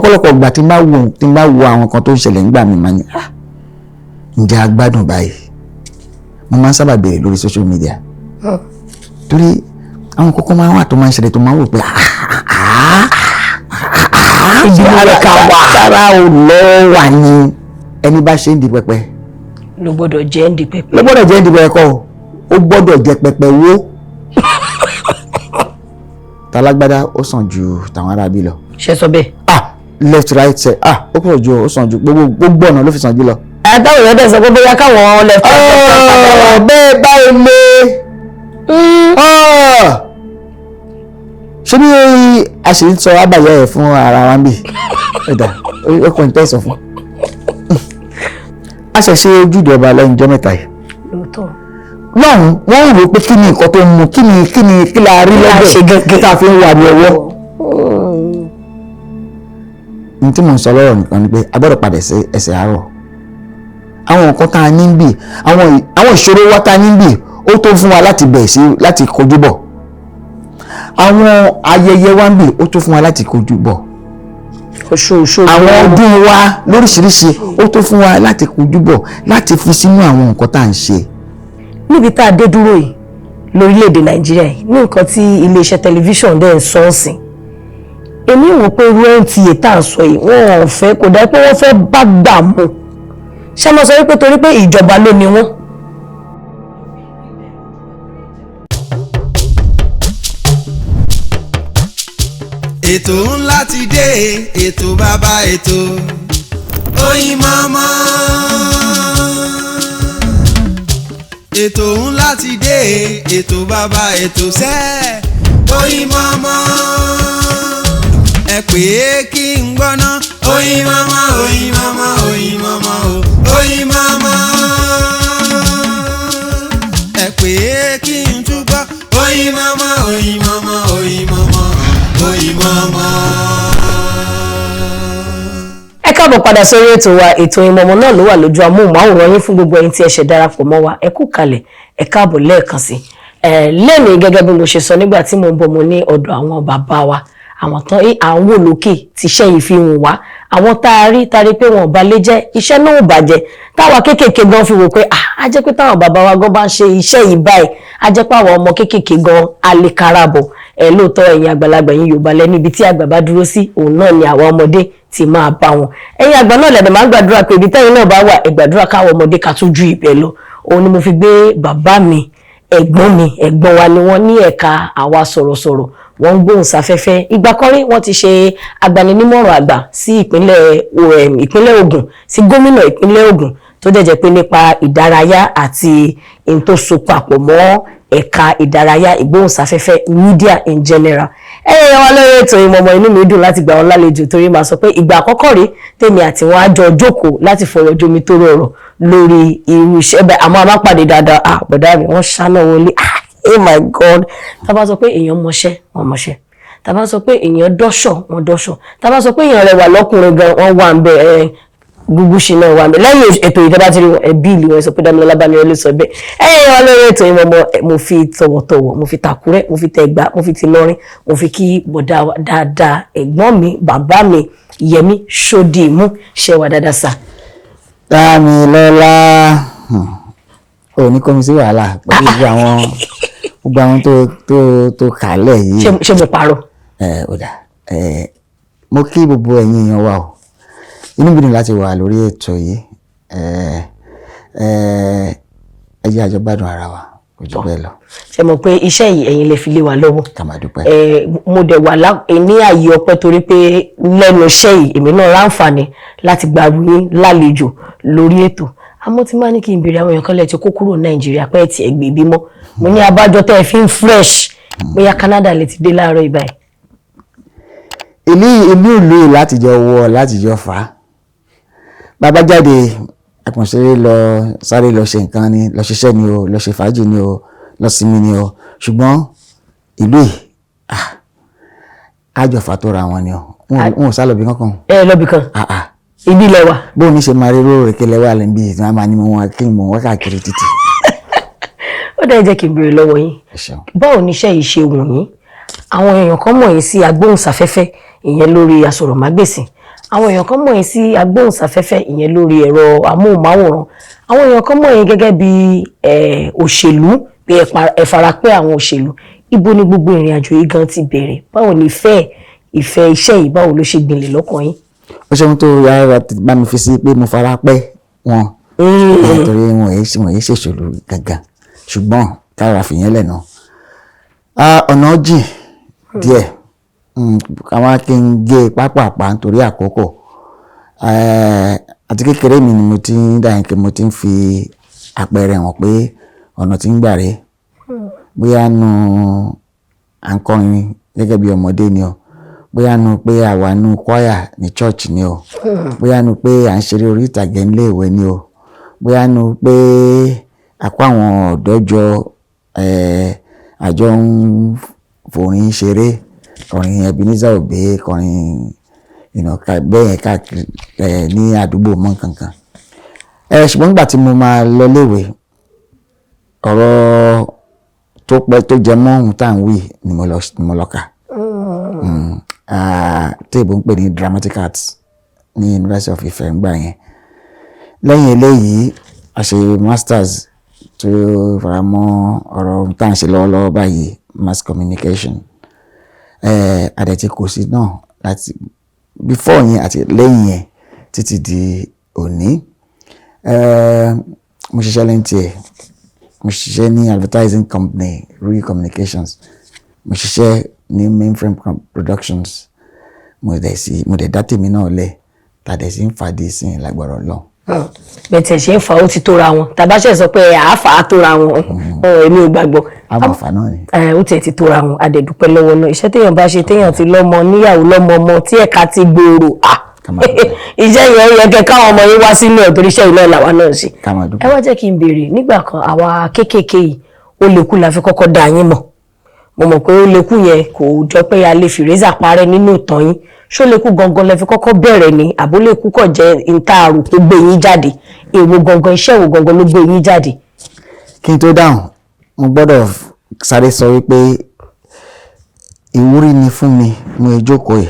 Ọ̀pọ̀lọpọ̀ ìgbà tí n bá wo àwọn kan tó ń ṣẹlẹ̀ nígbà mi, máa ní, "Ah, ǹjẹ́ a gbádùn báyìí?" Mo máa ń sábà béèrè lórí social media, torí àwọn kókó máa ń wà tó máa ń ṣẹlẹ̀ tó máa ń wò pé, "Ah, Ibi ló ká wà." Sára ò lọ wà ní ẹni bá ṣe ń di pẹpẹ ló gbọ́dọ̀ jẹ́ ń di pẹpẹ. Ló gbọ́dọ̀ jẹ́ ń di pẹpẹ kọ́ o, ó gbọ́dọ̀ jẹ́ pẹpẹ wó. Talágbádá ó sàn ju tàwọn aráabí lọ. Ṣe sọ bẹ́ẹ̀? Ah, left, right, center, ah, ó pọ̀ ju, ó sàn ju gbogbo gbogbo ọ̀nà ló fi sàn jù lọ. Àtàwọn èèyàn dẹ̀ sọ pé bóyá káwọn left right. Bẹ́ẹ̀ báyìí lé ṣé bí a ṣe ń sọ àbàyẹ ẹ̀ fún ara wa ń bì ẹ̀dá ó kàn ń tẹ̀sán fún. A ṣẹ̀ ṣe ojúde ọba lẹ́yìn ọjọ́ 3 yìí. Lóòótọ́. Lọ́hùn wọ́n ń rò pé kí ni nǹkan tó ń mu, kí ni kí la rí la ṣe lọ́bẹ̀ gangan? Tá a fi ń wà ní ọwọ́. Ní tí mò ń sọ lọ́rọ̀ nìkan ni pé a gbọ́dọ̀ padà sí ẹsẹ̀ àárọ̀. Àwọn nǹkan tá a ní ń bì, àwọn ìṣòro wa tá a ní ń bì, ó tó fún wa láti bẹ̀ sí láti kojú bọ̀. Àwọn ayẹyẹ wa ń bì, ó tó fún wa láti kojú bọ̀. Ọ̀ṣun Òṣogbo. Àwọn ọdún wa lóríṣiríṣi, ó tó fún wa láti kojú bọ̀, láti fi sínú àwọn nǹkan tá à ń ṣe. Níbi tá a dé dúró yìí lórílẹ̀‐èdè Nàìjíríà yìí, ní nǹkan tí iléeṣẹ́ tẹlifíṣàn dẹ̀ ń sọ ọ́ sìn, èmi wò pé irú NTA tá à ń sọ yìí, wọ́n ò fẹ́ kò dá pé wọ́n fẹ́ bá gbà mú. Ṣé mo sọ wípé torí pé ìjọba ló ní wọ́n. Ètò ńlá ti dé, ètò bàbá ètò, Oyinmomo. Ètò ńlá ti dé, ètò bàbá ètò sẹ́, Oyinmomo. Ẹ pè é kí n gbọ́ná. Oyinmomo, Oyinmomo, Oyinmomo o, Oyinmomo. Ẹ pè é kí n túbọ̀. Oyinmomo, Oyinmomo, Oyinmomo, Oyinmomo. Ẹ káàbọ̀ padà sórí ètò wa, ètò Oyinmomo náà ló wà lójú amóhùnmáwòrán yín. Fún gbogbo ẹ̀yin tí ẹ ṣẹ̀ darapọ̀ mọ́ wa, ẹ kú kalẹ̀, ẹ káàbọ̀ lẹ́ẹ̀kan sí ẹ. Lẹ́nìí, gẹ́gẹ́ bí mo ṣe sọ nígbà tí mo ń bọ̀, mo ní ọ̀dọ̀ àwọn bàbá wa, àwọn tán à ń wò lókè tíṣẹ́ yìí fi hùn wá, àwọn tá a rí pé wọn ò bá lè jẹ́ iṣẹ́ náà ò bàjẹ́, táwa kéékèèké gan fi wò pé, ah, á jẹ́ pé táwọn bàbá wa gan bá ń ṣe iṣẹ́ yìí báyìí, á jẹ́ pé àwọn ọmọ kéékèèké gan á lè karabọ̀ ẹ. Lóòótọ́, ẹ̀yin àgbàlagbà, ẹ̀yin Yorùbá lẹ́nu, ibi tí àgbà bá dúró sí, òun náà ni àwa ọmọdé ti máa bá wọn. Ẹ̀yin àgbà náà lẹ́dẹ̀ máa ń gbàdúrà pé ibi tẹ́yin náà bá wà, ẹ gbàdúrà káwọn ọmọdé ká tún ju ibẹ̀ lọ. Òun ni mo fi gbé bàbá mi, ẹ̀gbọ́n mi, ẹ̀gbọ́n wa ni wọ́n ní ẹ̀ka àwa sọ̀rọ̀sọ̀rọ̀, wọ́n ń gbóhùn sáfẹ́fẹ́. Ìgbà kan rí, wọ́n ti ṣe agbaninímọ̀ràn àgbà sí ìpínlẹ̀ Ògùn, sí gómìnà ìpínlẹ̀ Ògùn, tó dẹ̀ jẹ́ pé nípa ìdárayá àti n tó so papọ̀ mọ́ ẹ̀ka ìdárayá, ìgbóhùnsáfẹ́fẹ́, media in general. Ẹ yẹ wá lórí ètò Oyinmomo. Inú mi dùn láti gbà wọn lálejò, torí màá sọ pé ìgbà àkọ́kọ́ rí tèmi àti wọn á jọ jókòó láti fọ̀rọ̀ jomi tó rọrọ̀ lórí irú iṣẹ́ bẹ́ẹ̀. Àmọ́ a máa pàdé dáadáa. Ah, bọ̀dá mi, wọ́n ṣáná wọlé. Ah, oh my God! Tá a bá sọ pé èèyàn mọṣẹ́, wọ́n mọṣẹ́. Tá a bá sọ pé èèyàn dọ́ṣọ̀, wọ́n dọ́ṣọ̀. Tá a bá sọ pé èèyàn rẹwà lọ́kùnrin gan, wọ́n wà ń bẹ. Ẹ gúgú ṣe náà wà ń bẹ. Lẹ́yìn ètò ìjọba tí ẹ bíìlì wọn sọ pé Dámilọ́lá Bánirẹ̀ ló sọ bẹ́ẹ̀. Ẹ yẹ wá lórí ètò Oyinmomo. Mo fi tọ̀wọ̀tọ̀wọ̀, mo fi tàkúrẹ́, mo fi tẹ̀gbá, mo fi tìlọrin, mo fi kí bọ̀dá wa dáadáa, ẹ̀gbọ́n mi, bàbá mi, Yẹmí Ṣódìmú. Ṣe wà dáadáa sà? Dámilọ́lá, ò ní kó mi sí wàhálà pẹ̀lú gbogbo àwọn tó kàálẹ̀ yìí. Ṣé mo parọ́? Ẹ ò dà ẹ. Mo kí gbogbo ẹ̀yin èèyàn wa o. Inú mi dùn láti wà lórí ètò yìí. Ẹ ẹ ẹ jẹ́ àjọ gbádùn ara wa, kò jù bẹ́ẹ̀ lọ. Ṣe mọ̀ pé iṣẹ́ yìí, ẹ̀yin lè fi lé wa lọ́wọ́. Ká máa dúpẹ́. Ẹ mo dẹ̀ wà ní ààyè ọpẹ́, torí pé lẹ́nu iṣẹ́ yìí, èmi náà ráǹfààní láti gba yín lálejò lórí ètò. Àmọ́ tí máa ní kí n béèrè, àwọn èèyàn kan lẹ̀ ti kó kúrò Nàìjíríà pé ẹ̀ tí ẹ̀ gbé bímọ. Mo ní abájọ tẹ́ ẹ fi ń fresh, bóyá Canada lè ti dé láàárọ̀ ìbáyìí. Ìlú yìí láti jọ wọ, láti jọ fà á. Bàbá jáde, àkànṣe lọ sáré lọ ṣe nǹkan ni, lọ ṣiṣẹ́ ni o, lọ ṣe fàájì ni o, lọ sinmi ni o. Ṣùgbọ́n ìlú yìí, ah, àjọfà tó ra wọn ni o. Wọn ò sá lọ bí kankan. Ẹ lọ́bì kan? Ah ah. Ibi ilẹ̀ wa. Bóun ní ṣe máa rí róòrè kí lẹ́wà lẹ́nu tí wọ́n máa ní mo wọn kí n mọ̀ wọ́n káàkiri títì. Ó dẹ̀ jẹ́ kí n béèrè lọ́wọ́ yín. Ẹ ṣeun. Báwo ni iṣẹ́ yìí ṣe wù yín? Àwọn èèyàn kan mọ̀ yín sí agbóhùnsáfẹ́fẹ́, ìyẹn lórí asọ̀rọ̀mágbèsì. Àwọn èèyàn kan mọ̀ yín sí agbóhùnsáfẹ́fẹ́, ìyẹn lórí ẹ̀rọ amóhùnmáwòrán. Àwọn èèyàn kan mọ̀ yín gẹ́gẹ́ bí òṣèlú, pé ẹ farapẹ́ àwọn òṣèlú. Ibo ni gbogbo ìrìn àjò yìí gan ti bẹ̀rẹ̀? Báwo ni ìfẹ́ iṣẹ́ yìí, báwo ló ṣe gbìnlẹ̀ lọ́kàn yín? Ó ṣeun tó yára bá mi fi sí pé mo fara pẹ́ wọn, nítorí wọn yìí ṣèṣèlú gangan, ṣùgbọ́n kára fìyẹn lẹ̀ náà. Ọ̀nà jìn díẹ̀. Àwọn kí n gé pápápá nítorí àkókò. Àti kékeré mi ni mo ti ń dà yín pé mo ti ń fi àpẹẹrẹ hàn pé ọ̀nà tí ń gbà rèé, bóyá nu à ń kọrin gẹ́gẹ́ bí ọmọdé ni o, bóyá nu pé àwa nu choir ní church ni o, bóyá nu pé à ń ṣeré orí ìtàgé nílé ìwé ni o, bóyá nu pé a kó àwọn ọ̀dọ́ jọ, àjọ ń forin ṣeré, kọrin Ebenezer Obey, kọrin bẹ́ẹ̀ yẹn káàkiri ní àdúgbò mọ́ kankan. Ṣùgbọ́n nígbà tí mo máa lọ léèwé, ọ̀rọ̀ tó pẹ́ tó jẹ mọ́ ohun tá à ń wí ni mo lọ kà, tí èèbó ń pè ní dramatic arts ní University of Ife ńgbà yẹn. Lẹ́yìn eléyìí, a ṣe masters tó fara mọ́ ọ̀rọ̀ ohun tá à ń ṣe lọ́wọ́lọ́wọ́ báyìí, mass communication. A dẹ̀ ti kò sí náà láti before yẹn àti lẹ́yìn yẹn títí di òní. Mo ṣiṣẹ́ lẹ́yìn tiẹ̀, mo ṣiṣẹ́ ní advertising company, Rui Communications, mo ṣiṣẹ́ ní Mainframe Productions, mo dẹ̀ dá tèmi náà lẹ̀, tàdé sí ń fàdé sí i lágbára Ọlọ́run. Bẹ́ẹ̀ ṣe ń fa, ó ti tóra wọn. Tàbá ṣe sọ pé àáfà á tóra wọn, èmi ò gbàgbọ́. Àmọ̀fà náà ni. Ó tiẹ̀ ti tóra wọn. Adẹ̀dúpẹ́ lọ́wọ́ náà. Iṣẹ́ téèyàn bá ṣe, téèyàn ti lọ́mọ, níyàwó, lọ́mọ ọmọ, tí ẹ̀ka ti gbòòrò, Ká máa dúpẹ́. iṣẹ́ yẹn yẹ kẹ́ káwọn ọmọ yín wá sínú ẹ̀, torí iṣẹ́ yìí náà làwa náà ṣe. Ká máa dúpẹ́. Ẹ wá jẹ́ kí n béèrè. Nígbà kan, àwa kéékèèké yìí, ó lè kú la fi kọ́kọ́ dá yín mọ̀. Mo mọ̀ pé ó lè kú yẹn kò jọ pé a lè fi rẹ́sà parẹ́ nínú ìtàn yín. Ṣó lè kú gangan lẹ fi kọ́kọ́ bẹ̀rẹ̀ ni, àbó lè kú kọ̀ jẹ́ ìtaàrù tó gbé yín jáde? Èwo gangan, iṣẹ́ wo gangan ló gbé yín jáde? Kí n tó dáhùn, mo gbọ́dọ̀ sáré sọ wípé ìwúrí ni fún mi mo ìjókòó yìí,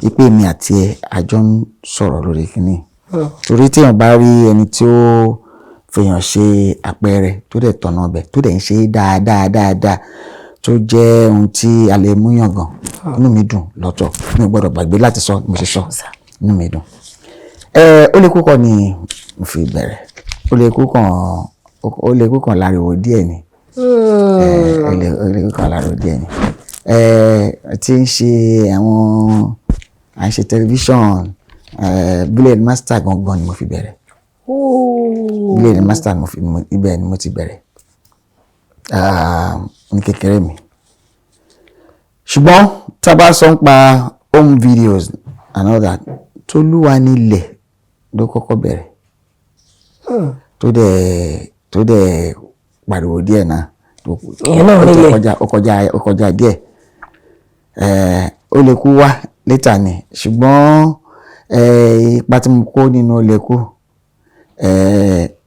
wípé èmi àti ẹ àjọ ń sọ̀rọ̀ lórí kínní, torí téèyàn bá rí ẹni tí ó fèèyàn ṣe àpẹẹrẹ, tó dẹ̀ tọ̀nà ọbẹ̀, tó dẹ̀ ń ṣe dáadáa dáadáa, tó jẹ́ ohun tí a lè mú yangàn, inú mi dùn lọ́tọ̀. Mi ò gbọ́dọ̀ gbàgbé láti sọ mo ṣe sọ, inú mi dùn. Ẹ ó lè kú kọ́ ni mo fi bẹ̀rẹ̀. Ó lè kú kàn láriwo díẹ̀ ni. Ó lè kú kàn láriwo díẹ̀ ni. Ẹ tí ń ṣe àwọn à ń ṣe tẹlifíṣàn, Bullet Master gangan ni mo fi bẹ̀rẹ̀. Bullet Master ni mo fi, ibẹ̀ ni mo ti bẹ̀rẹ̀ ní kékeré mi. Ṣùgbọ́n tá a bá sọ ń pa home videos and all that, Tolúwa nílẹ̀ ló kọ́kọ́ bẹ̀rẹ̀, tó dẹ̀ pariwo díẹ̀ náà. Ìyẹn náà Ó ti rinlẹ̀. kọjá, ó kọjá díẹ̀. Ó lè kú wá later ni, ṣùgbọ́n ipa tí mo kó nínú ó lè kú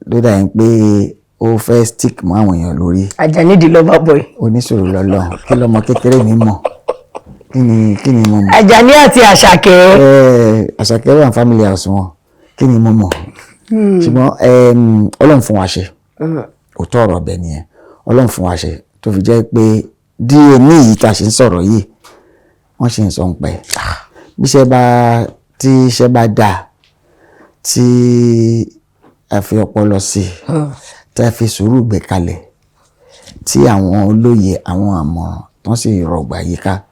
ló dà yín pé ó fẹ́ stick mọ́ àwọn èèyàn lórí. Àjàní the lover boy. Oníṣòro lọ́lọ́. Kí lọ́mọ kékeré mi mọ̀? Kí ni mo mọ̀? Àjàní àti Àṣàkẹ́. Àṣàkẹ́ wà ní family house wọn. Kí ni mo mọ̀? Ṣùgbọ́n Ọlọ́run fún wa ṣe. Òótọ́ ọ̀rọ̀ ọbẹ̀ nìyẹn. Ọlọ́run fún wa ṣe tó fi jẹ́ pé DNA yìí tá a ṣe ń sọ̀rọ̀ yìí, wọ́n ṣe ń sọ ń pẹ́ bí iṣẹ́ bá tí iṣẹ́ bá dáa, tí a fi ọpọlọ sí i, tí a fi sùúrù gbé kalẹ̀, tí àwọn olóye, àwọn àmọ̀ràn tó sì rọ̀gbà yíká,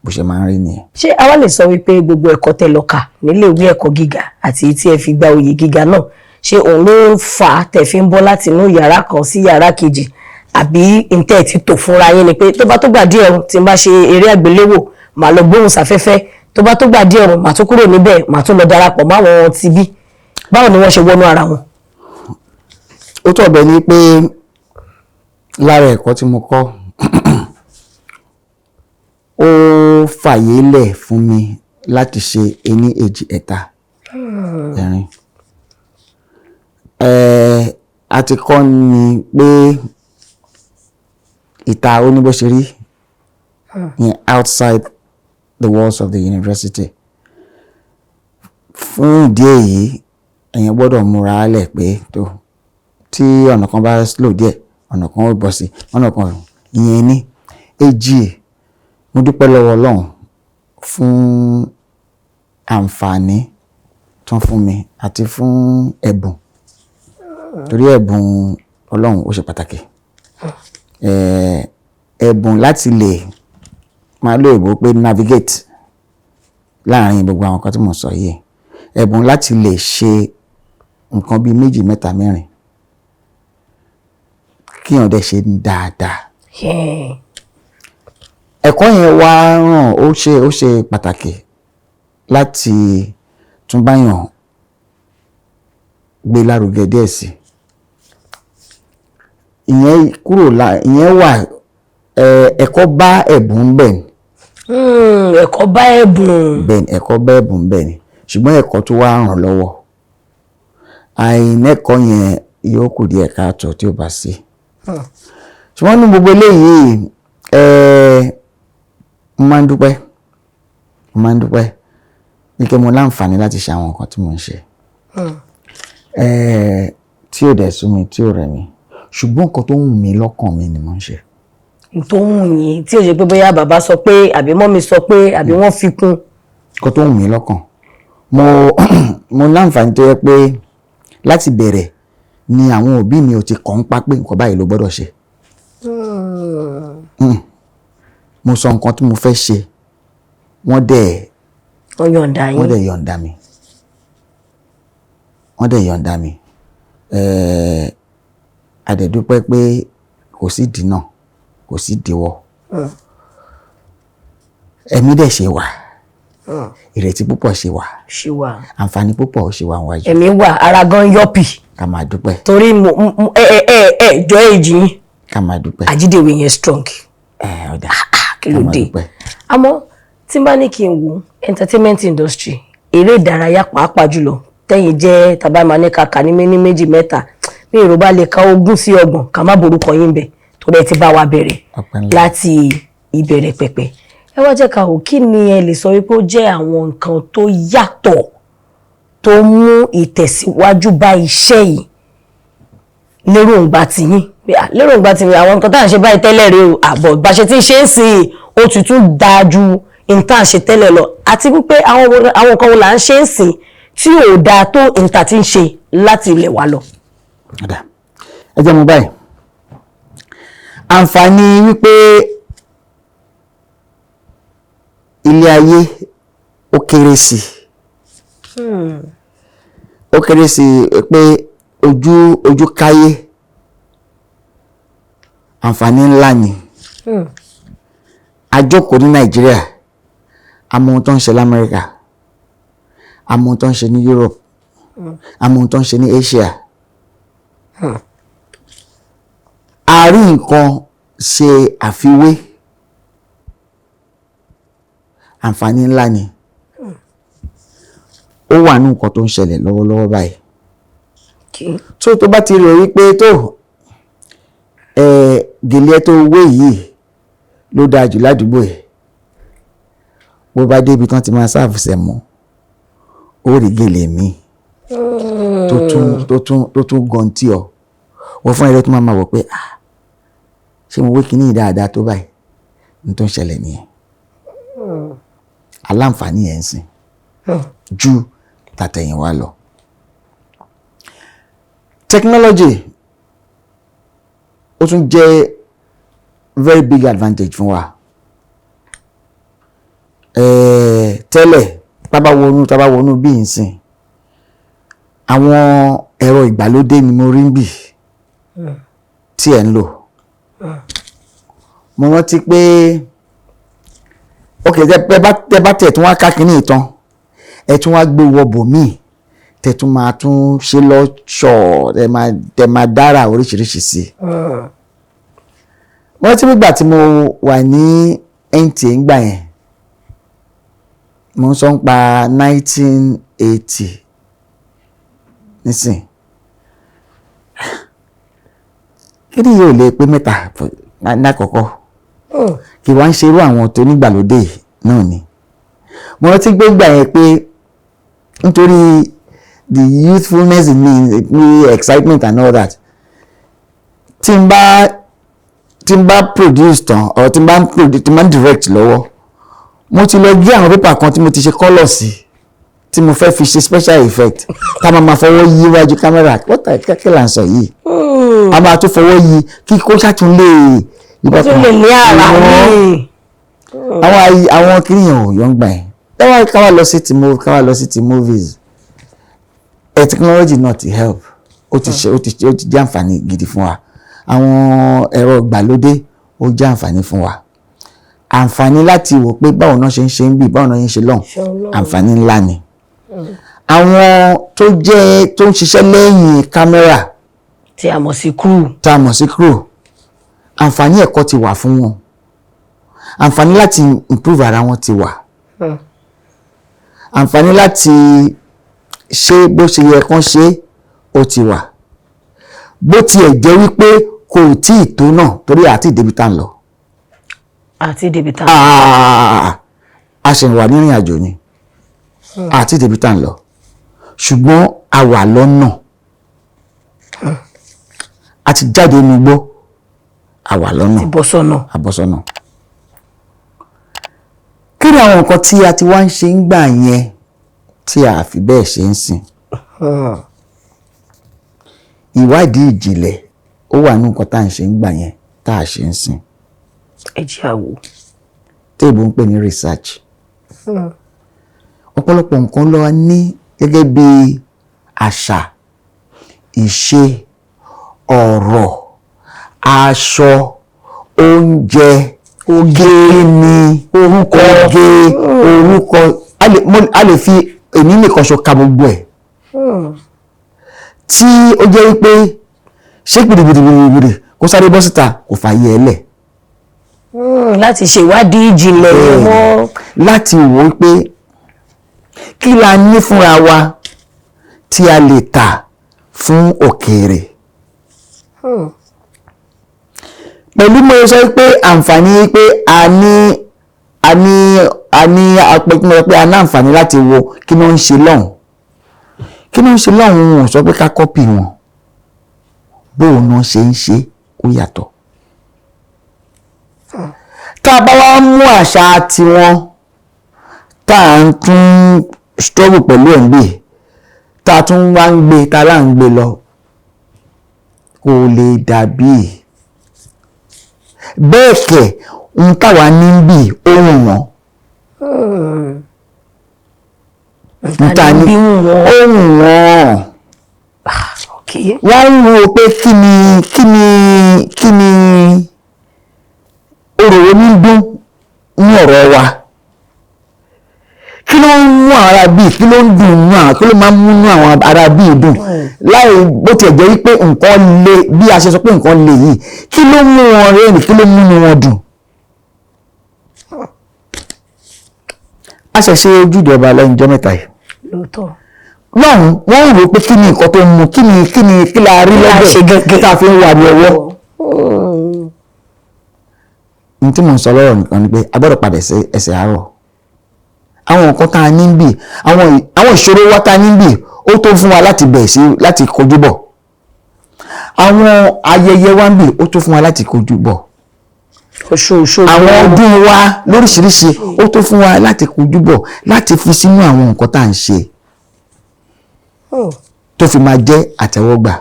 bó ṣe máa ń rí nìyẹn. Ṣé àwa lè sọ wípé gbogbo ẹ̀kọ́ tẹ́ lọ kà nílé ìwé ẹ̀kọ́ gíga àti tí ẹ fi gba oyè gíga náà, ṣé òun ló fà á tẹ́ fi ń bọ́ láti inú yàrá kan sí yàrá kejì, àbí ntẹ́ ti tò fúnra yín ni pé tó bá tó gbà díẹ̀ tí n bá ṣe eré àgbéléwò, màá lọ gbóhùn sáfẹ́fẹ́, tó bá tó gbà díẹ̀, màá tún kúrò níbẹ̀, màá tún lọ darapọ̀ máwọn tibí? Báwo ni wọ́n ṣe wọnú ara wọn? Ó tọ̀ bẹ́ẹ̀ ni pé lára ẹ̀kọ́ tí mo kọ́, ó fàyè lẹ̀ fún mi láti ṣe ení, èjì, ẹ̀ta, ẹ̀rin. A ti kọ́ ni pé ìta ó ní bó ṣe rí yẹn, outside the walls of the university. Fún ìdí èyí, èèyàn gbọ́dọ̀ múra lẹ̀ pé tó tí ọ̀nà kan bá slow díẹ̀, ọ̀nà kan ó bọ̀ sí ọ̀nà kan. Ìyẹn ní èjì. Mo dúpẹ́ lọ́wọ́ Ọlọ́run fún àǹfààní tó ń fún mi àti fún ẹ̀bùn, torí ẹ̀bùn Ọlọ́run ó ṣe pàtàkì. Ẹ̀bùn láti lè máa lo èèbó pé navigate láàrin gbogbo àwọn nǹkan tí mo sọ yìí, ẹ̀bùn láti lè ṣe nǹkan bíi méjì, mẹ́ta, mẹ́rin, kíyàn dẹ̀ ṣe dáadáa. Ẹ̀kọ́ yẹn wá ràn, ó ṣe pàtàkì láti tún báyàn gbé lárugẹ díẹ̀ sí. Ìyẹn kúrò la, ìyẹn wà. Ẹ̀kọ́ bá ẹ̀bùn bẹ́ẹ̀ ni. Ẹ̀kọ́ bá ẹ̀bùn. Bẹ́ẹ̀ ni, ẹ̀kọ́ bá ẹ̀bùn bẹ́ẹ̀ ni, ṣùgbọ́n ẹ̀kọ́ tó wá ràn lọ́wọ́. Àìnẹ́kọ̀ọ́ yẹn yóò kù díẹ̀ káàtó tí ó bá sí. Ṣùgbọ́n ní gbogbo eléyìí, mo máa ń dúpẹ́ ní kí mo láǹfààní láti ṣe àwọn nǹkan tí mo ń ṣe tí ò dẹ̀ sú mi, tí ò rẹ̀ mí, ṣùgbọ́n nǹkan tó wù mí lọ́kàn mi ni mo ń ṣe. Tó ń wù yín, tí ò ṣe pé bóyá bàbá sọ pé, àbí mummy sọ pé, àbí wọ́n fi kún. Nǹkan tó wù mí lọ́kàn, mo láǹfààní tó yẹ pé láti bẹ̀rẹ̀ ni àwọn òbí mi ò ti kàn ń pa pé nǹkan báyìí ló gbọ́dọ̀ ṣe. Mo sọ nǹkan tí mo fẹ́ ṣe, wọ́n dẹ̀ Wọ́n yọ̀ǹda wọ́n yín. dẹ̀ yọ̀ǹda mi, wọ́n dẹ̀ yọ̀ǹda mi. A dẹ̀ dúpẹ́ pé kò sí dínà, kò sí ìdíwọ́. Ẹ̀mí dẹ̀ ṣe wà, ìrètí púpọ̀ ṣe wà. Ṣì wà. Àǹfààní púpọ̀ ṣe wà níwájú. Ẹ̀mí wà, ara gan yọ̀pì. Ká máa dúpẹ́. Torí mo ẹ ẹ ẹ ẹ jọ èjì yín. Ká máa dúpẹ́. Àjídèwé yẹn strong. Ẹ ọ̀dà. Kí ló Ká máa dé? dúpẹ́. Àmọ́ tí n bá ní kí n wo entertainment industry, eré ìdárayá pàápàá jùlọ, tẹ́yìn jẹ́ tàbá máa ní kàkà ní méní, méjì, mẹ́ta, bí èrò bá lè ka 20 sí 30, ká má borúkọ yín bẹ̀, torí ẹ ti bá wa bẹ̀rẹ̀ Ọpẹ́ ńlá. láti ìbẹ̀rẹ̀ pẹ̀pẹ̀. Ẹ wá jẹ́ ká wò, kí ni ẹ lè sọ wípé ó jẹ́ àwọn nǹkan tó yàtọ̀ tó mú ìtẹ̀síwájú bá iṣẹ́ yìí léròǹgbà tìyín? Pé, à, léròǹgbà tìyín, àwọn nǹkan tá à ń ṣe báyìí tẹ́lẹ̀ rèé o, àbọ̀ bá ṣe tí ń ṣe é sìn ín, ó ti tún dáa ju nǹkan tá à ń ṣe tẹ́lẹ̀ lọ, àti wípé àwọn nǹkan wo là ń ṣe é sìn tí ò dáa tó nǹkan tí ń ṣe láti ilẹ̀ wa lọ. Ọ̀dà, ẹ jẹ́ mo báyìí. Àǹfààní wípé ilé ayé ó kéré sí i, ó kéré sí i pé ojú káyé, àǹfààní ńlá ni. A jókòó ní Nàìjíríà, a mọ ohun tó ń ṣe l'Amẹ́ríkà, a mọ ohun tó ń ṣe ní Europe, a mọ ohun tó ń ṣe ní Asia. A rí nǹkan ṣe àfiwé, àǹfààní ńlá ni. Ó wà ní nǹkan tó ń ṣẹlẹ̀ lọ́wọ́lọ́wọ́ báyìí. Tó bá ti rò wípé tó ẹ gèlè ẹ tó wé yìí ló dáa jù ládùúgbò ẹ̀, bó bá débi tán ti máa serve sẹ̀mó, ó rí gèlè míì tó tún gan tí ọ wọ́n fún ẹ̀rọ tó máa ma wọ̀ pé, ah, ṣé mo wé kíní yìí dáadáa tó báyìí? Ní tó ń ṣẹlẹ̀ nìyẹn. Aláǹfààní yẹn ń sìn ju tàtẹ̀yìnwá lọ. Technology ó tún jẹ́ very big advantage fún wa. Tẹ́lẹ̀, tábà wọnú bí nsìn, àwọn ẹ̀rọ ìgbàlódé ni mo rí ń bì tí ẹ̀ ń lò. Mo rántí pé, ok, tẹ bá tẹ̀ tún wá ká kínní ìtàn, ẹ tún wá gbé wọ bòmíì, tẹ tún máa tún ṣe lọ́ṣọ̀ọ́, tẹ máa dára oríṣiríṣi sí i. Mo rántí nígbà tí mo wà ní NTA ńgbà yẹn, mo ń sọ ń pa 1980 nísìn, kí ni yóò lè pé mẹ́ta lákọ̀ọ́kọ́, kí wọ́n ń ṣerú àwọn tó nígbàlódé yìí náà ni. Mo rántí pé gbà yẹn pé Nítorí the youthfulness in me, excitement and all that, tí n bá produce tán or tí n bá ń produce, tí n bá ń direct lọ́wọ́, mo ti lọ gé àwọn paper kan tí mo ti ṣe colour sí, tí mo fẹ́ fi ṣe special effect, tá a máa ma fọwọ́ yí wájú camera. What the kí là ń sọ yìí? A máa tún fọwọ́ yí kí kó ṣàtún lè Ó tún lè ní àrà míì. Àwọn ayé àwọn kìnìyàn ò yọ̀ ń gbà yẹn. Táwa káwá lọ sí ti movies ẹ, technology náà ti help, ó ti ṣe, ó ti jẹ́ àǹfààní gidi fún wa. Àwọn ẹ̀rọ ìgbàlódé, ó jẹ́ àǹfààní fún wa, àǹfààní láti wò pé báwo náà ṣe ń ṣe ń bì, báwo náà ṣe ń ṣe lọ́hùn. Ṣe Ọlọ́run. Àǹfààní ńlá ni. Àwọn tó jẹ́ tó ń ṣiṣẹ́ lẹ́yìn kámẹ́rà, tí a mọ̀ sí crew, tá a mọ̀ sí crew, àǹfààní ẹ̀kọ́ ti wà fún wọn, àǹfààní láti improve ara wọn ti wà, àǹfààní láti ṣe bó ṣe yẹ kán ṣe ó ti wà, bó tiẹ̀ jẹ́ wípé kò tí ì tó náà, torí àti ìdébi tá à ń lọ. Àti débi tá. Ah, a ṣì wà nírìn àjò ni, àti ìdébi tá à ń lọ, ṣùgbọ́n a wà lọ́nà. A ti jáde nínú igbó, a wà lọ́nà. Ti bọ́ sọ́nà. Àbọ̀sọ́nà. Kí ni àwọn nǹkan tí a ti wá ń ṣe ń gbà yẹn tí a fi bẹ́ẹ̀ ṣe ń sìn? Ìwádìí ìjìnlẹ̀, ó wà ní nǹkan tá à ń ṣe ń gbà yẹn tá a ṣe ń sìn. Ẹ jẹ́ àwò. Téèbù ń pè ní research. Ọ̀pọ̀lọpọ̀ nǹkan ló wà ní gẹ́gẹ́ bí àṣà, ìṣe, ọ̀rọ̀, aṣọ, oúnjẹ, oge ni, Orúkọ. Oge, orúkọ. A lè fi èmi nìkan ṣo ka gbogbo ẹ̀, tí ó jẹ́ wípé ṣé gbìdìgbìdìgbìdì kó sáré bọ́ síta, kò fààyè ẹ̀ lẹ̀. Láti ṣe ìwádìí ìjìnlẹ̀ yẹn mọ́. Láti wò ó pé kí la ní fúnra wa tí a lè tà fún òkèèrè. Pẹ̀lú mo sọ pé àǹfààní pé a ní apẹ̀tún pé a ní àǹfààní láti wo kí ló ń ṣe lọ́hùn, kí ló ń ṣe lọ́hùn. Wọn ò sọ pé ká copy wọn, bóun náà ṣe ń ṣe ó yàtọ̀. Tá a bá wá mú àṣà tiwọn tá à ń tún struggle pẹ̀lú ẹ̀ ń gbé, tá a tún wá ń gbé, tá a là ń gbé lọ, kò lè dàbí bẹ́ẹ̀ kẹ̀. Ohun táwa ní ń bì, ohun wọn Ta ni bí wọn. Ohun wọn. Wọ́n ń wo pé kí ni orò wo ní dún ní ọ̀rọ̀ wa, kí ló ń mú àwọn ará bíi, kí ló ń dùn nú àwọn, kí ló máa ń múnú àwọn ará bíi dùn, láì bó tiẹ̀ jẹ́ wípé nǹkan le bí a ṣe sọ pé nǹkan le yìí, kí ló mú wọn rẹ́rìn, kí ló múnú wọn dùn. A ṣẹ̀ṣẹ̀ ojúde ọba lẹ́yìn ọjọ́ 3 yìí. Lóòótọ́. Lọ́hùn, wọ́n ń rò pé kí ni nǹkan tó ń mu, kí ni kí la rí Kí la ṣe lọ́bẹ̀ gangan? tá a fi ń wà ní ọwọ́. Ní tí mò ń sọ lọ́rọ̀ nìkan ni pé a gbọ́dọ̀ padà sí ẹsẹ̀ àárọ̀. Àwọn nǹkan tá a ní ń bì, àwọn ìṣòro wa tá a ní ń bì, ó tó fún wa láti bẹ̀rẹ̀ sí láti kojú bọ̀. Àwọn ayẹyẹ wa ń bì, ó tó fún wa láti kojú bọ̀. Ọ̀ṣun Òṣogbo. Àwọn ọdún wa lóríṣiríṣi, ó tó fún wa láti kojú bọ̀, láti fi sínú àwọn nǹkan tá à ń ṣe tó fi máa jẹ́ àtẹ́wọ́gbà.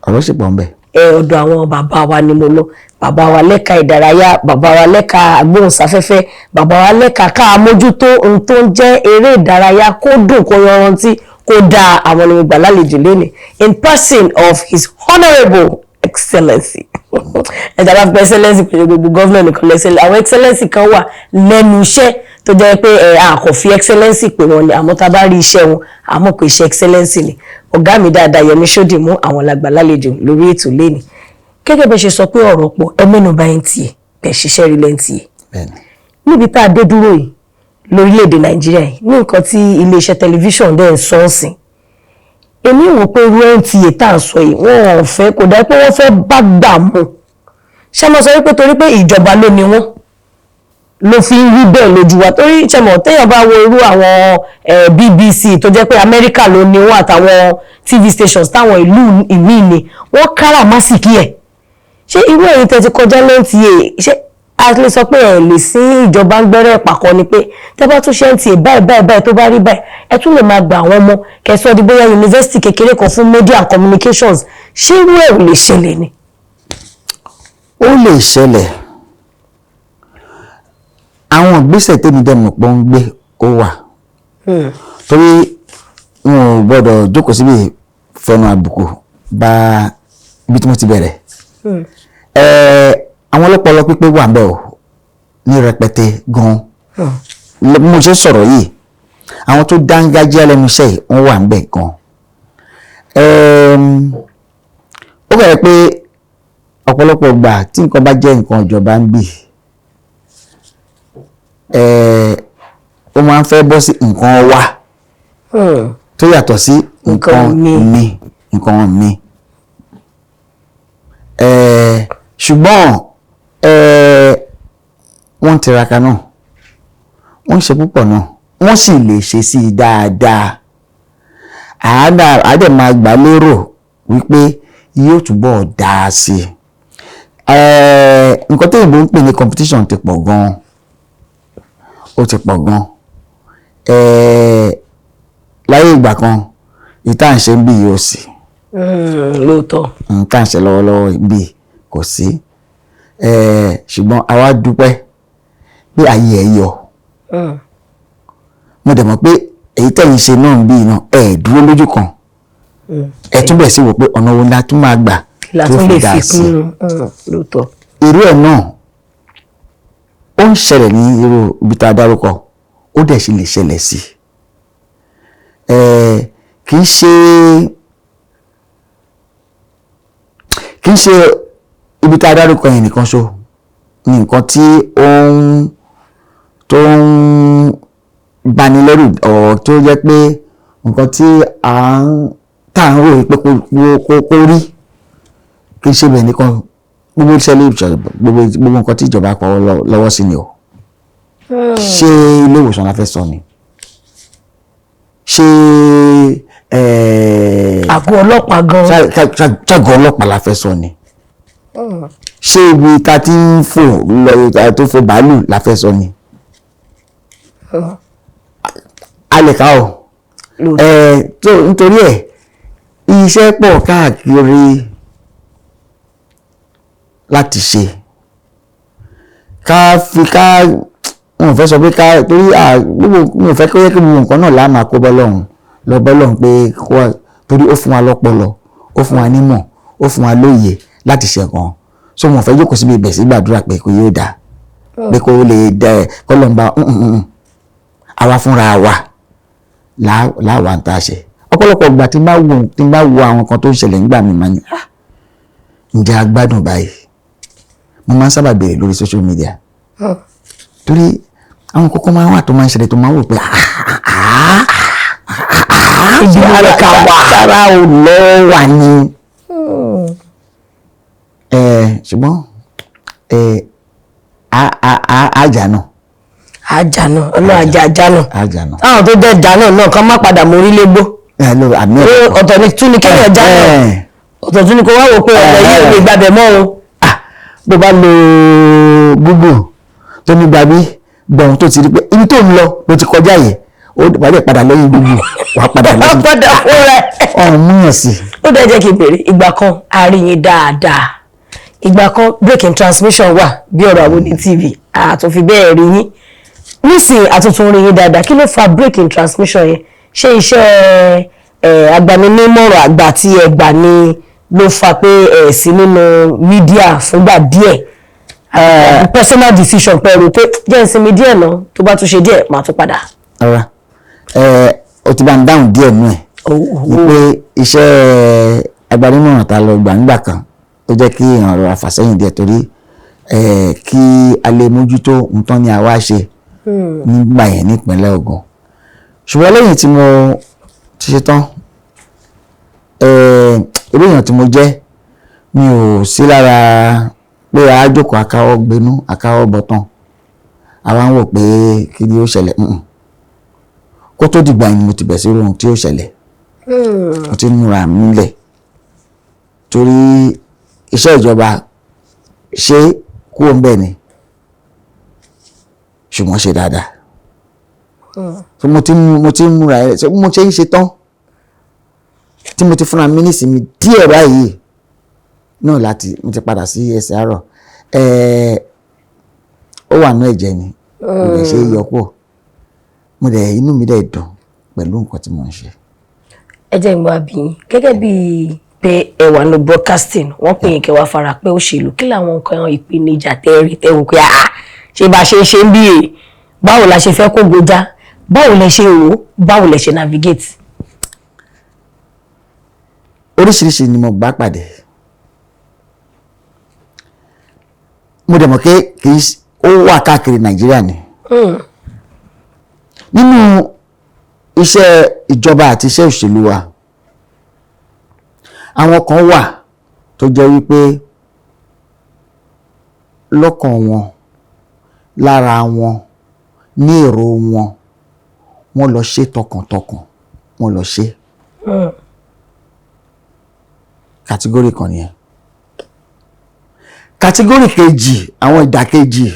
Ọ̀rọ̀ sì pọ̀ ń bẹ. Ẹ ọ̀dọ̀ àwọn bàbá wa ni mo lọ, bàbá wa lẹ́ka ìdárayá, bàbá wa lẹ́ka agbóhùnsáfẹ́fẹ́, bàbá wa lẹ́ka ká mójútó ohun tó ń jẹ́ eré ìdárayá, kó dùn, kó yanrantí, kó dáa. Àwọn ni mo gbà lálejò lónìí in person of His Honourable Excellency. Ẹ̀dá bá fẹ́ excellency pẹ̀lú gbogbo governor nìkan lẹ́sẹ̀, àwọn excellency kan wà lẹ́nu iṣẹ́ tó jẹ́ pé ẹ̀ a kò fi excellency pè wọ́n ni, àmọ́ tá a bá rí iṣẹ́ wọn, àmọ́ pé iṣẹ́ excellency ni. Ọ̀gá mi dáadáa, Yẹmí Ṣódìmú, àwọn làgbà lálejò lórí ètò lẹ́ni. Gẹ́gẹ́ bẹ́ ṣe sọ pé ọ̀rọ̀ pọ̀, ẹ mẹ́nu bà NTA, bẹ́ẹ̀ ṣiṣẹ́ rí lẹ́ǹtì. Bẹ́ẹ̀ni. Níbi tá a dé dúró yìí lórílẹ̀‐èdè Nàìjíríà yìí, ní nǹkan tí iléeṣẹ́ tẹlifíṣàn dẹ̀ ń sọ ọ́ sìn, èmi wò pé irú NTA tá à ń sọ yìí, wọn ò fẹ́ kò dá pé wọ́n fẹ́ bá gbà mú. Ṣé mo sọ wípé torí pé ìjọba ló ní wọ́n Ló fi ń rí bẹ́ẹ̀ lójú wa, torí ṣẹmọ̀ téèyàn bá wo irú àwọn BBC tó jẹ́ pé Amẹ́ríkà ló ní wọn, àtàwọn TV stations táwọn ìlú ìmíì ni wọ́n káràmásìkí ẹ̀. Ṣé irú ẹ̀yin tẹ́ ti kọjá l'NTA, ṣé a lè sọ pé ẹ lè sí ìjọba ń gbẹ́rẹ́ ìpàkọ́ ni pé tẹ́ bá tún ṣe NTA báyìí báyìí báyìí, tó bá rí báyìí, ẹ tún lè máa gba àwọn ọmọ kẹsàn-án di bóyá yunifásitì kékeré kan fún media and communications? Ṣé irú ẹ̀ ò lè ṣẹlẹ̀ ni? Ó lè ṣẹlẹ̀. Àwọn ìgbésẹ̀ tèmi dẹ̀ mọ̀ pé ó ń gbé, ó wà, torí wọn ò gbọ́dọ̀ jókòó síbi fẹnu àbùkù bá ibi tí mo ti bẹ̀rẹ̀. Àwọn ọlọ́pọlọ pípé wà ń bẹ̀ o ní rẹpẹtẹ gan. Bí mo ṣe sọ̀rọ̀ yìí, àwọn tó dángájíá lẹ́nu iṣẹ́ yìí, wọ́n wà ń bẹ̀ gan. Ó bẹ̀rẹ̀ pé ọ̀pọ̀lọpọ̀ ìgbà tí nǹkan bá jẹ́ nǹkan ìjọba ń bì, ó máa ń fẹ́ bọ́ sí nǹkan wa tó yàtọ̀ sí nǹkan mi. Mi, nǹkan mi. Ṣùgbọ́n wọ́n ń tiraka náà, wọ́n ń ṣe púpọ̀ náà, wọ́n sì lè ṣe sí i dáadáa. Àádẹ́ máa gbà lérò wípé yóò túbọ̀ dáa sí i. Nǹkan tí òyìnbó ń pè ní competition ti pọ̀ gan-an, ó ti pọ̀ gan-an. Láyé ìgbà kan, ìta ń ṣe ń bí yóò sí. Lóòótọ́. Nǹkan à ń ṣe lọ́wọ́lọ́wọ́ bí kò sí. Ṣùgbọ́n àwa dúpẹ́ pé ayé ẹ̀ yọ. Mo dẹ̀ mọ̀ pé èyí tẹ̀yìn ṣe náà ń bí náà, ẹ̀ dúró lójú kan, ẹ̀ tún bẹ̀ sí wò pé ọ̀nà wo la tún máa gbà la tó tún fi lè dà fi sí. kún lóòótọ́. Irú ẹ̀ náà ó ń ṣẹlẹ̀ ní irú ibi tá a dárúkọ, ó dẹ̀ sì lè ṣẹlẹ̀ sí i. Kì í ṣe ibi tá a dárúkọ yẹn nìkan ṣo ní nǹkan tí ó ń tó ń bani lẹ́rù ọ̀, tó jẹ́ pé nǹkan tí à ń tá à ń rò pé kó rí. Kì í ṣe bẹ́ẹ̀ nìkan. Gbogbo iṣẹ́ ilé ìjọba, gbogbo nǹkan tí ìjọba pọ̀ lọ́wọ́ sí ni o. Ṣé ilé ìwòsàn la fẹ́ sọ ni? Ṣé Àgọ́ ọlọ́pàá gan. Ṣàgọ́ ọlọ́pàá la fẹ́ sọ ni? Ṣé ibi ta ti ń fò lọ, tó fò bàálù la fẹ́ sọ ni? A lè ká o. Tó nítorí ẹ̀, iṣẹ́ pọ̀ káàkiri láti ṣe. Ká fi ká n ò fẹ́ sọ pé ká torí gbogbo n ò fẹ́ kó yẹ kí gbogbo nǹkan náà lá máa kó bọ́lọ́hún lọ bọ́lọ́hún pé kó wá, torí ó fún wa lọ́pọlọ, ó fún wa nímọ̀, ó fún wa lóye láti ṣe nǹkan. So mo fẹ́ jókòó síbi ibẹ̀ sí gbàdúrà pé kó yóò dáa, pé kó lè dẹ kọ́lọ́mbà. Àwa fúnra wa láwa ń tá a ṣe. Ọ̀pọ̀lọpọ̀ ìgbà tí n bá wo àwọn kan tó ń ṣẹlẹ̀ nígbà mi, máa ní, "Ah, ǹjẹ́ a gbádùn báyìí?" Mo máa ń sábà béèrè lórí social media, torí àwọn kókó máa ń wà tó máa ń ṣẹlẹ̀ tó máa ń wò pé Ibi ara ká wà. Sára ò lọ wà ní. Ṣùgbọ́n àjà náà. Àjà náà, ọlọ́run àjà, àjà náà. Àjà náà. Táwọn tó jẹ́ ìjà náà náà kán má padà mórí légbó. Ẹ ló àmì Pé ẹ̀. ọ̀tọ̀ ni tún ni kéèyàn já náà, ọ̀tọ̀ tún ni kó wá wò pé ọ̀tọ̀ yìí ò lè gbàbẹ̀ mọ́ o. Ah, bó bá lo Google tó ní gbàgbé gbọ̀n tó ti rí pé ibi tó ń lọ ló ti kọjá yìí, ó wà dẹ̀ padà lẹ́yìn Google, wà padà wọ́n lẹ́yìn padà fún rẹ̀. Ọ̀hún múyàn sí. Ó dẹ̀ jẹ́ kí n béèrè, ìgbà kan a rí yín dáadáa, ìgbà kan break in transmission wà bí ọ̀rọ̀ àwọn oní TV, àtúnfi bẹ́ẹ̀ rí yín. Nísìnyí àtúntún rí yín dáadáa. Kí ló fa break in transmission yẹn? Ṣé iṣẹ́ agbaninímọ̀ràn àgbà tí ẹ gbà ni ló fa pé ẹ sí nínú media fúngbà díẹ̀, àbí personal decision pẹ̀lú pé jẹ́ ìsinmi díẹ̀ náà, tó bá tún ṣe díẹ̀, màá tún padà? Rárá, ẹ o ti bá ń dáhùn díẹ̀ nù ẹ̀ ni pé iṣẹ́ agbanímọ̀ràn tá a lọ gbà nígbà kan, ó jẹ́ kí èèyàn rọra fà sẹ́yìn díẹ̀, torí kí a lè mójútó nǹkan ní àwa ṣe nígbà yẹn nípínlẹ̀ Ògùn. Ṣùgbọ́n lẹ́yìn tí mo ti ṣe tán, irú èèyàn tí mo jẹ́, mi ò sí lára pé a jókòó akáwọ́ gbénú akáwọ́ bọ̀tán. Àwa ń wò pé kí ni ó ṣẹlẹ̀. Kó tó dìgbà yẹn ni mo ti bẹ̀ sí ohun tí ó ṣẹlẹ̀. Mo ti ń múra mi lẹ̀ torí iṣẹ́ ìjọba ṣé kúrò ń bẹ̀ ni, ṣùgbọ́n ṣe dáadáa. So mo ti ń múra ẹ. So mo ṣe ń ṣe tán tí mo ti fúnra mi nísìnyí díẹ̀ báyìí náà láti mo ti padà sí ẹsẹ̀ àárọ̀. Ó wà nú ẹ̀jẹ̀ ni, kò lè ṣe é yọ kúrò. Mo dẹ̀, inú mi dẹ̀ dùn pẹ̀lú nǹkan tí mo ń ṣe. Ẹ jẹ́ ìgbà bí yín gẹ́gẹ́ bíi pé ẹ wà ní broadcasting, wọ́n pè yín kẹ́ wá fara pẹ́ òṣèlú. Kí làwọn nǹkan ìpèníjà tẹ́ rí, tẹ́ wò pé, ah, ṣé bá a ṣe ń ṣe ń bí e, báwo la ṣe fẹ́ kó gbójá, báwo lẹ ṣe rò ó, báwo lẹ ṣe navigate? Oríṣiríṣi ni mo bá pàdé. Mo dẹ̀ mọ̀ pé kì í ó wà káàkiri Nàìjíríà ni. Nínú iṣẹ́ ìjọba àti iṣẹ́ òṣèlú wa, àwọn kan wà tó jẹ́ wípé lọ́kàn wọn, lára wọn, ní èrò wọn, wọ́n lọ ṣe tọkàntọkàn, wọ́n lọ ṣe. Category kan nìyẹn. Category kejì, àwọn ìdàkejì,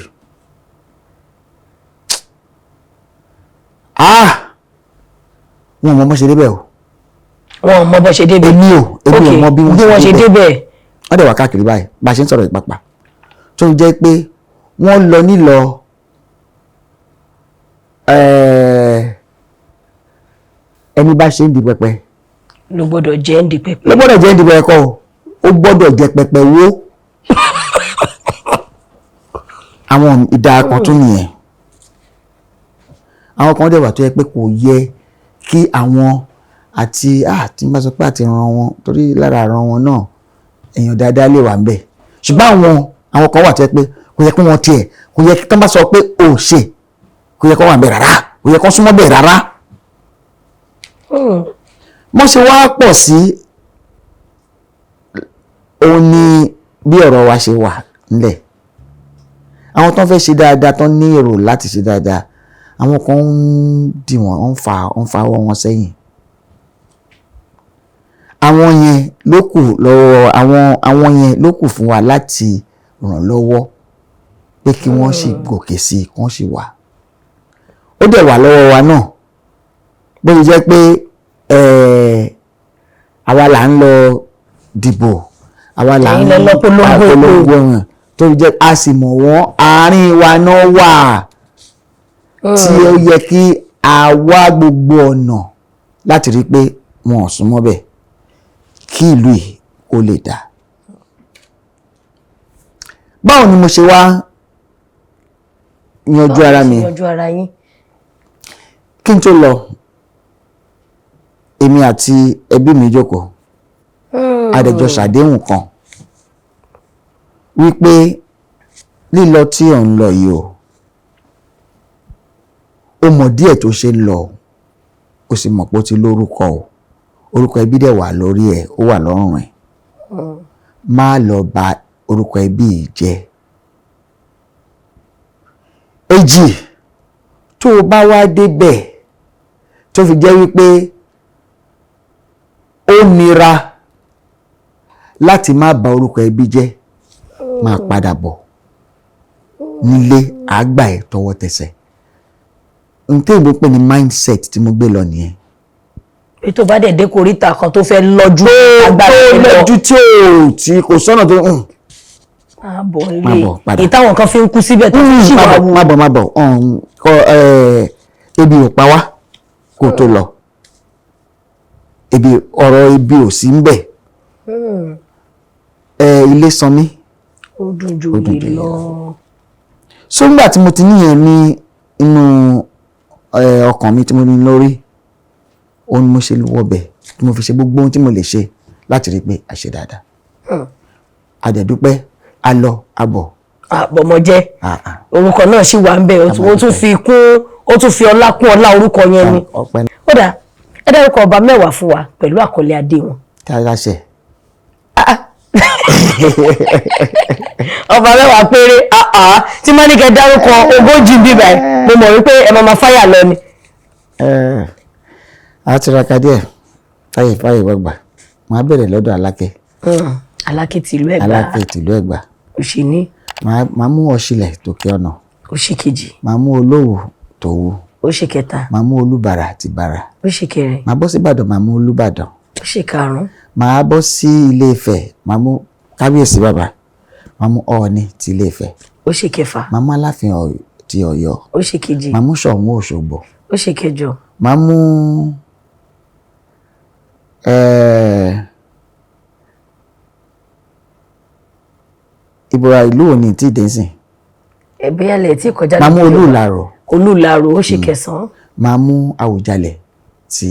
ah, wọn ò mọ bó ṣe débẹ̀ o. Wọn ò mọ bó ṣe débẹ̀. Èmi ò mọ bí wọ́n ṣe débẹ̀. Wọ́n dẹ̀ wá káàkiri báyìí bá a ṣe ń sọ̀rọ̀ ìpapà, tó jẹ́ pé wọ́n lọ nílọ ẹni bá ṣe ń di pẹpẹ ló gbọ́dọ̀ jẹ́ ń di pẹpẹ. Ló gbọ́dọ̀ jẹ́ ń di pẹpẹ kọ́ o, ó gbọ́dọ̀ jẹ́ pẹpẹ wó. Àwọn ìdá kan tún nìyẹn. Àwọn kan dẹ̀ wà tó yẹ pé kò yẹ kí àwọn àti tí n bá sọ pé àti ran wọn, torí lára ran wọn náà, èèyàn dáadáa lè wà ń bẹ̀, ṣùgbọ́n àwọn kan wà tó yẹ pé kò yẹ kí wọ́n tiẹ̀, kò yẹ kí tán bá sọ pé ò ṣe, kò yẹ kó wà ń bẹ̀ rárá, kò yẹ kó súnmọ́ bẹ̀ rárá. Wọ́n ṣe wá pọ̀ sí òun ni bí ọ̀rọ̀ wa ṣe wà nílẹ̀. Àwọn tó ń fẹ́ ṣe dáadáa, tó ń ní èrò láti ṣe dáadáa, àwọn kan ń dì wọ́n, ń fa ọwọ́ wọn sẹ́yìn. Àwọn yẹn ló kù lọ́wọ́ àwọn yẹn ló kù fún wa láti ràn lọ́wọ́ pé kí wọ́n sì gòkè sí i, kí wọ́n sì wà. Ó dẹ̀ wà lọ́wọ́ wa náà, bó ṣe jẹ́ pé àwa là ń lọ dìbò, àwa là ń Ẹ̀yin lẹ lọ polongo ìbò. Polongo wọn, tó jẹ́ a sì mọ̀ wọ́n, àárín wa náà wà tí ó yẹ kí a wá gbogbo ọ̀nà láti rí i pé wọn ò súnmọ́ bẹ̀ kí ìlú yìí kó lè dáa. Báwo ni mo ṣe wá yanjú ara mi? Yanjú ara yín. Kí n tó lọ, èmi àti ẹbí mi jókòó, a dẹ̀ jọ ṣàdéhùn kan wípé lílọ tí ò ń lọ yìí o, ó mọ̀ díẹ̀ tó ṣe ń lọ, ó sì mọ̀ pé ó ti lórúkọ o, orúkọ ẹbí dẹ̀ wà lórí ẹ̀, ó wà lọ́rùn ẹ̀. Má lọ bà orúkọ ẹbí yìí jẹ́. Èjì, tó o bá wá débẹ̀ tó fi jẹ́ wípé ó nira láti má bà orúkọ ẹbí jẹ́, máa padà bọ̀ nílé, àgbà ẹ̀ tọwọ́ tẹsẹ̀. N tí òyìnbó pè ní mindset tí mo gbé lọ nìyẹn. Ètò bá dẹ̀ dé koríta kan tó fẹ́ lọ́jú agbára tó ẹ̀ lọ. Lójú tí ò tí kò sọ́nà tó Máa bọ̀ Máa nílé. bọ̀ padà. Ìtàwọn kan fi ń kú síbẹ̀ tó fi ń má ṣìwà bọ̀ wù. Má bọ̀, má bọ̀, kọ ebi ò pa wá kó tó lọ. Ebi, ọ̀rọ̀ ebi ò sí ń bẹ̀. Ilé san mí. Ó dùn ju Ó dùn yìí ju yìí lọ. So nígbà tí mo ti níyẹn ní inú ọkàn mi, tí mo ní lórí, òun ni mo ṣe wọbẹ̀ tí mo fi ṣe gbogbo ohun tí mo lè ṣe láti rí i pé a ṣe dáadáa. A dẹ̀ dúpẹ́, a lọ, a bọ̀. Àbọ̀mọ̀jẹ́. Ah, ah. Orúkọ náà sì wà ń bẹ̀, ó tún fi kún, ó tún fi ọlá kún ọlá orúkọ yẹn ni. Ọpẹ́. Ó dà, ẹ dárúkọ ọba 10 fún wa pẹ̀lú àkọlé adé wọn. Tí a ṣe. Ah, ah. Ọba 10 péré. Ah ah, tí má ní kẹ́ dárúkọ 40 bíbá ẹ̀, mo mọ̀ wípé ẹ máa ma fáyà lọ ni. A tiraka díẹ̀ táyé fáyé wọ́gbà. Màá bẹ̀rẹ̀ lọ́dọ̀ Aláké. Aláké tìlú Ẹ̀gbá. Aláké tìlú Ẹ̀gbá. Òṣìní. Màá mú Ọ̀ṣìlẹ̀ tòkè ọ̀nà. Òṣìkejì. Màá mú Olówu tòwu. Òṣìkẹta. Màá mú Olúbàrà tìbàrà. Òṣìkẹrin. Màá bọ́ sí Ìbàdàn, màá mú Olúbàdàn. Òṣìkarùn. Màá bọ́ sí Ilé Ifẹ̀, màá mú Kábíyèsí bàbá, màá mú Ọọ̀ni ti Ilé Ifẹ̀. Òṣìkẹfà. Màá mú Aláàfin ti Ọ̀yọ́. Òṣìkeje. Màá mú Ṣọ̀ún Òṣogbo. Òṣìkẹjọ. Màá mú ìbúra ìlú òní tí ìdẹ́sìn. Ẹ̀bíyàlẹ̀ tí kọjá. Màá mú Olúùlàrọ̀. Olúùlàrọ̀, Òṣìkẹsàn. Màá mú Àwùjalẹ̀ ti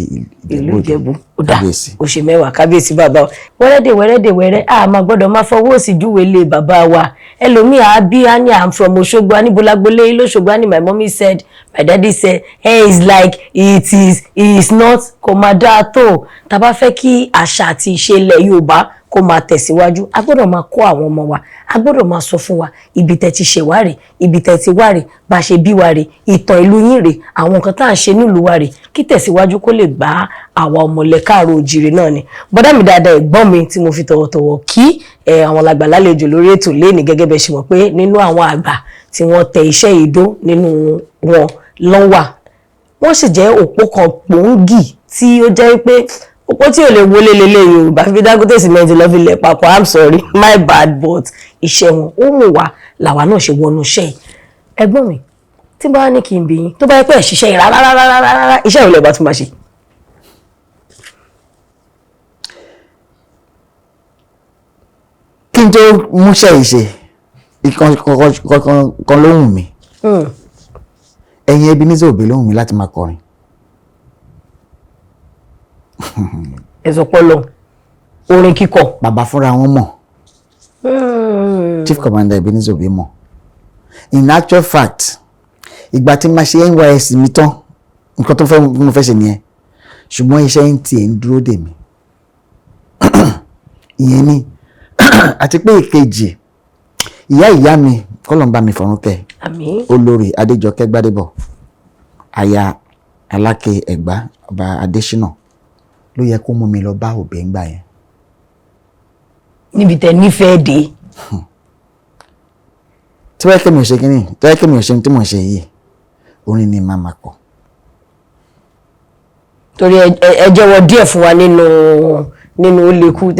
ìlú Ìjẹ̀bú. Ó dà, oṣù 10, kábíyèsí bàbá wa. Wẹ́rẹ́dẹ̀ wẹ́rẹ́dẹ̀ wẹ́rẹ́, a máa gbọ́dọ̀ máa fọwọ́ òsì júwe lé bàbá wa. Ẹlòmíì á bí á ní, "I'm from Òṣogbo." Á ní bolagbólé lóṣogbo, á ní, "My mommy said, my daddy said, hey, it's like it is, it is not." Kò máa dáa tó. Tá bá fẹ́ kí àṣà àti ìṣe ilẹ̀ Yorùbá kó máa tẹ̀síwájú, a gbọ́dọ̀ máa kọ́ àwọn ọmọ wa, a gbọ́dọ̀ máa sọ fún wa ibi tẹ́ ti ṣe wá rè, ibi tẹ́ ti wá rè, bá ṣe bí wa rè, ìtàn ìlú yín rè, àwọn nǹkan tá à ń ṣe nílùú wa rè, kí tẹ̀síwájú kó lè bá àwa ọmọlẹ̀ káàró òjìrè náà ni. Bọ́dá mi dáadáa, ẹ̀gbọ́n mi tí mo fi tọ̀wọ̀tọ̀wọ̀ kí ẹ, àwọn làgbà lálejò lórí ètò léèní. Gẹ́gẹ́ bẹ́ẹ̀ ṣe mọ̀ pé nínú àwọn àgbà tí wọ́n tẹ iṣẹ́ ìdó nínú wọn lọ́wà, wọ́n sì jẹ́ òpó kan gbòógì tí ó jẹ́ pé òpó tí ò lè wọlé lélẹ̀ Yorùbá fi Dangote cement lọ́ fi lẹ̀ papọ̀. I'm sorry, my bad, but iṣẹ́ wọn ó mú wa làwa náà ṣe wọnú iṣẹ́ yìí. Ẹ̀gbọ́n mi, tí bá ní kí n bí yín, tó bá yẹ pé ẹ̀ ṣiṣẹ́ yìí rárá rárá rárá, iṣẹ́ ìrọ̀lẹ́ bá tún máa ṣe? Kí n tó múṣẹ́ yìí ṣe, ìkan kan ló wù mí. Ẹ̀yin Ebenezer Obey ló wù mí láti máa kọrin. Ẹ sọ pọ́lọ orin kíkọ. Bàbá fúnra wọn mọ̀. Chief Commander Ebenezer Obey mọ̀. In actual fact, ìgbà tí ma ṣe NYSC mi tán, nǹkan tó fẹ́ mo fẹ́ ṣe nìyẹn, ṣùgbọ́n iṣẹ́ NTA ń dúró dè mí. Ìyẹn ni. Àti pé ìkejì, ìyá ìyá mi, kọ́lọ̀ ń bá mi fọ̀rún kẹ́, Àmín. Olórí Adéjọkẹ́ Gbádébọ̀, aya Aláké Ẹ̀gbá, Ọba Adésínà, ló yẹ kó mú mi lọ bá Obey ńgbà yẹn. Níbi tẹ nífẹ̀ẹ́ dé. Tí wọ́n kẹ́mi ò ṣe kínní, tí wọ́n kẹ́mi ò ṣe tí mò ń ṣe yìí, orin ni màá máa kọ. Torí ẹ jẹ́wọ́ díẹ̀ fún wa nínú ó lè kú.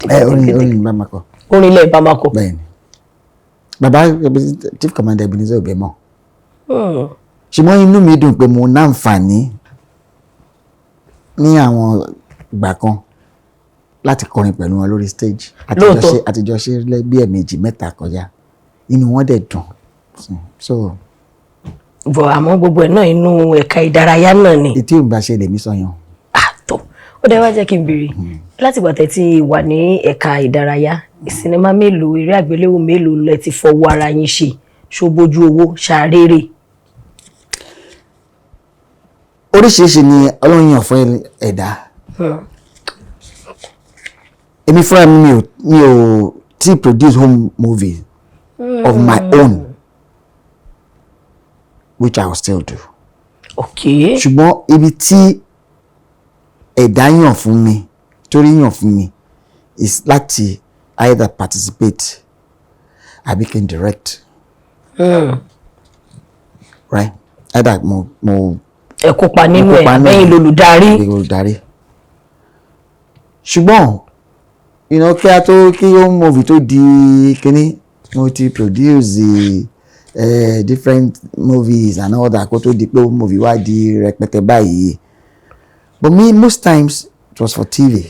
Ẹ orin ni màá máa kọ. Orin ilẹ̀ ìbá máa kọ. Bẹ́ẹ̀ ni, bàbá Chief Commander Ebenezer Obey mọ̀, ṣùgbọ́n inú mi dùn pé mo náǹfààní ní àwọn ìgbà kan láti kọrin pẹ̀lú wọn lórí stage. Lóòótọ́. Àtijọ́ ṣe bí ẹ̀ẹ̀mejì mẹ́ta kọjá, inú wọn dẹ̀ dùn, so. Bọ̀ àmọ́ gbogbo ẹ̀ náà, inú ẹ̀ka ìdárayá náà ni. Ètí òun bá ṣe lèmi sọ yan. Àtọ̀ ó dẹ́ wá jẹ́ kí n béèrè, láti ìgbà tẹ́ ti wà ní ẹ̀ka ìdárayá, sinimá mélòó, eré àgbéléwò mélòó lẹ ti fọwọ́ ara yín ṣe, ṣó bójú owó ṣàrèrè? Oríṣiríṣi ni Ọlọ́run yàn fún ẹ̀dá. Èmi fúnra mi, mi ò tí produce home movie of my own, which I will still do. Ṣùgbọ́n ibi tí ẹ̀dá yàn fún mi, torí yàn fún mi, is láti either participate àbí kí n direct. Right, either mo Ẹ kópa nínú mo ẹ kópa nínú ẹ̀. lẹ́yìn lolùdarí. Àbí olùdarí. Ṣùgbọ́n kí a tó kí home movie tó di kínní, mo ti produce different movies and all that kó tó di pé home movie wá di rẹpẹtẹ báyìí. But me, most times it was for TV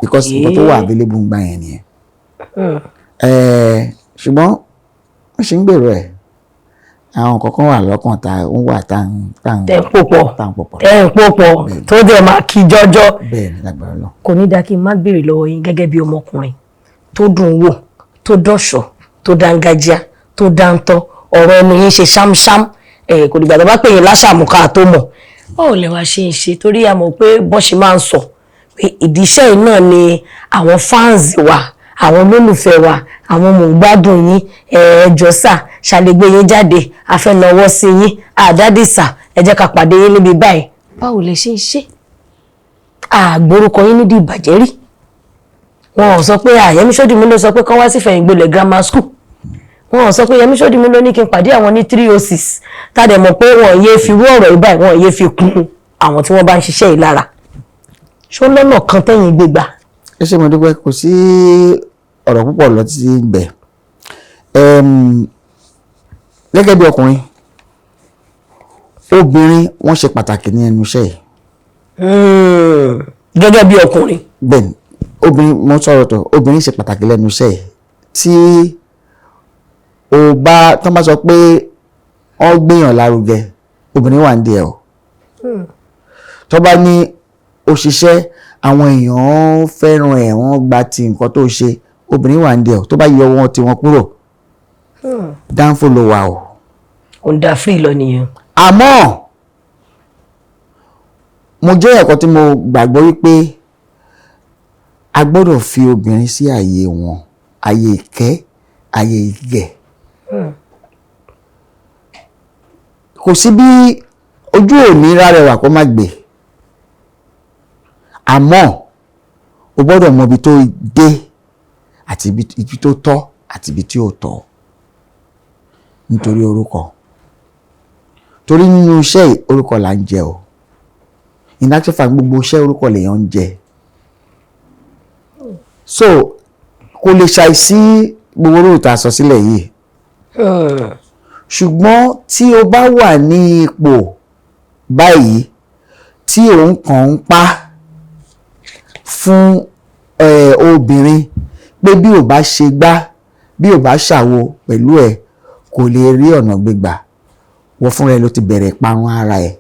because nǹkan tó wà available ń gbà yẹn nìyẹn. Ṣùgbọ́n wọ́n ṣe ń gbèrò ẹ̀, àwọn kankan wà lọ́kàn tá ń wà tá ń Tẹ̀ ń pò pọ̀. Tá ń pò pọ̀. Tẹ̀ ń pò pọ̀ tó dẹ̀ máa kí jọjọ. Bẹ́ẹ̀ ni, lágbára lọ. Kò ní dáa kí n má béèrè lọ́wọ́ yín, gẹ́gẹ́ bí ọmọkùnrin tó dùn wò, tó dọ̀ṣọ́, tó dángájíá, tó dáńtọ́, ọ̀rọ̀ ẹnu yín ṣe ṣámṣám ẹ̀, kò dìgbà tó bá pè yín láṣàmùká tó mọ̀. Báwo lẹ wá ṣe ń ṣe? Torí a mọ̀ pé bọ́n ṣe máa ń sọ pé ìdí iṣẹ́ yìí náà ni àwọn fans wa. Àwọn olólùfẹ́ wa, àwọn mò ń gbádùn yín, ẹ jọ̀ọ́ sà, ṣàlẹ́gbẹ́ yín jáde, a fẹ́ nawọ́ sí yín, àdádì sà, ẹ jẹ́ ká pàdé yín níbi báyìí. Báwo lẹ ṣe ń ṣe? Àgbórúkọ yín nídìí ìbàjẹ́ rí, wọn ò sọ pé Yẹmí Ṣódùnmí ló sọ pé kán wá sí Fẹ̀yìngbolẹ̀ Grammar School, wọn ò sọ pé Yẹmí Ṣódùnmí ló ní kí n pàdé àwọn ní 306. Tá a dẹ̀ mọ̀ pé wọn yéé fi rú ọ̀rọ̀ yìí báyìí, wọn yéé fi kún àwọn tí wọ́n bá ń ṣiṣẹ́ yìí lára. Ṣó lọ́nà kan tẹ́yìn gbégbà? Ẹ ṣé, mo dúpẹ́. Kò sí ọ̀rọ̀ púpọ̀ lọ títí bẹ̀. Gẹ́gẹ́ bí ọkùnrin, obìnrin wọ́n ṣe pàtàkì ní ẹnu iṣẹ́ yìí. Gẹ́gẹ́ bí ọkùnrin. Bẹ́ẹ̀ ni, obìnrin, mo sọ̀rọ̀ tó, obìnrin ṣe pàtàkì lẹ́nu iṣẹ́ yìí. Tí o bá tán bá sọ pé wọ́n gbéyàn lárugẹ, obìnrin wà ń di ẹ̀ o. Tó bá ní òṣìṣẹ́, àwọn èèyàn fẹ́ràn ẹ̀, wọ́n gba ti nǹkan tó ṣe, obìnrin wà ń di ẹ̀ o. Tó bá yọ wọn tí wọn kúrò, dáńfó ló wà o. Ò ń da free lọ nìyẹn. Àmọ́ mo jẹ́ ẹ̀kọ́ tí mo gbàgbọ́ wípé a gbọ́dọ̀ fi obìnrin sí ààyè wọn, ààyè ìkẹ́, ààyè ìgẹ̀. Kò sí bí ojú òní rárẹwà kó má gbé, àmọ́ o gbọ́dọ̀ mọ ibi tó dé àti ibi tó tọ́ àti ibi tí ò tọ́, nítorí orúkọ, torí nínú iṣẹ́ yìí, orúkọ là ń jẹ o. In actual fact, gbogbo iṣẹ́, orúkọ lèèyàn ń jẹ. So kò lè ṣàìsí gbogbo orúkọ tá a sọ sílẹ̀ yìí, ṣùgbọ́n tí o bá wà ní ipò báyìí tí òun kàn ń pa fún obìnrin pé bí ò bá ṣe gbá, bí ò bá ṣàwo pẹ̀lú ẹ̀, kò lè rí ọ̀nà gbégbà, wọ́n fúnra ẹ ló ti bẹ̀rẹ̀ ìparun ara ẹ̀.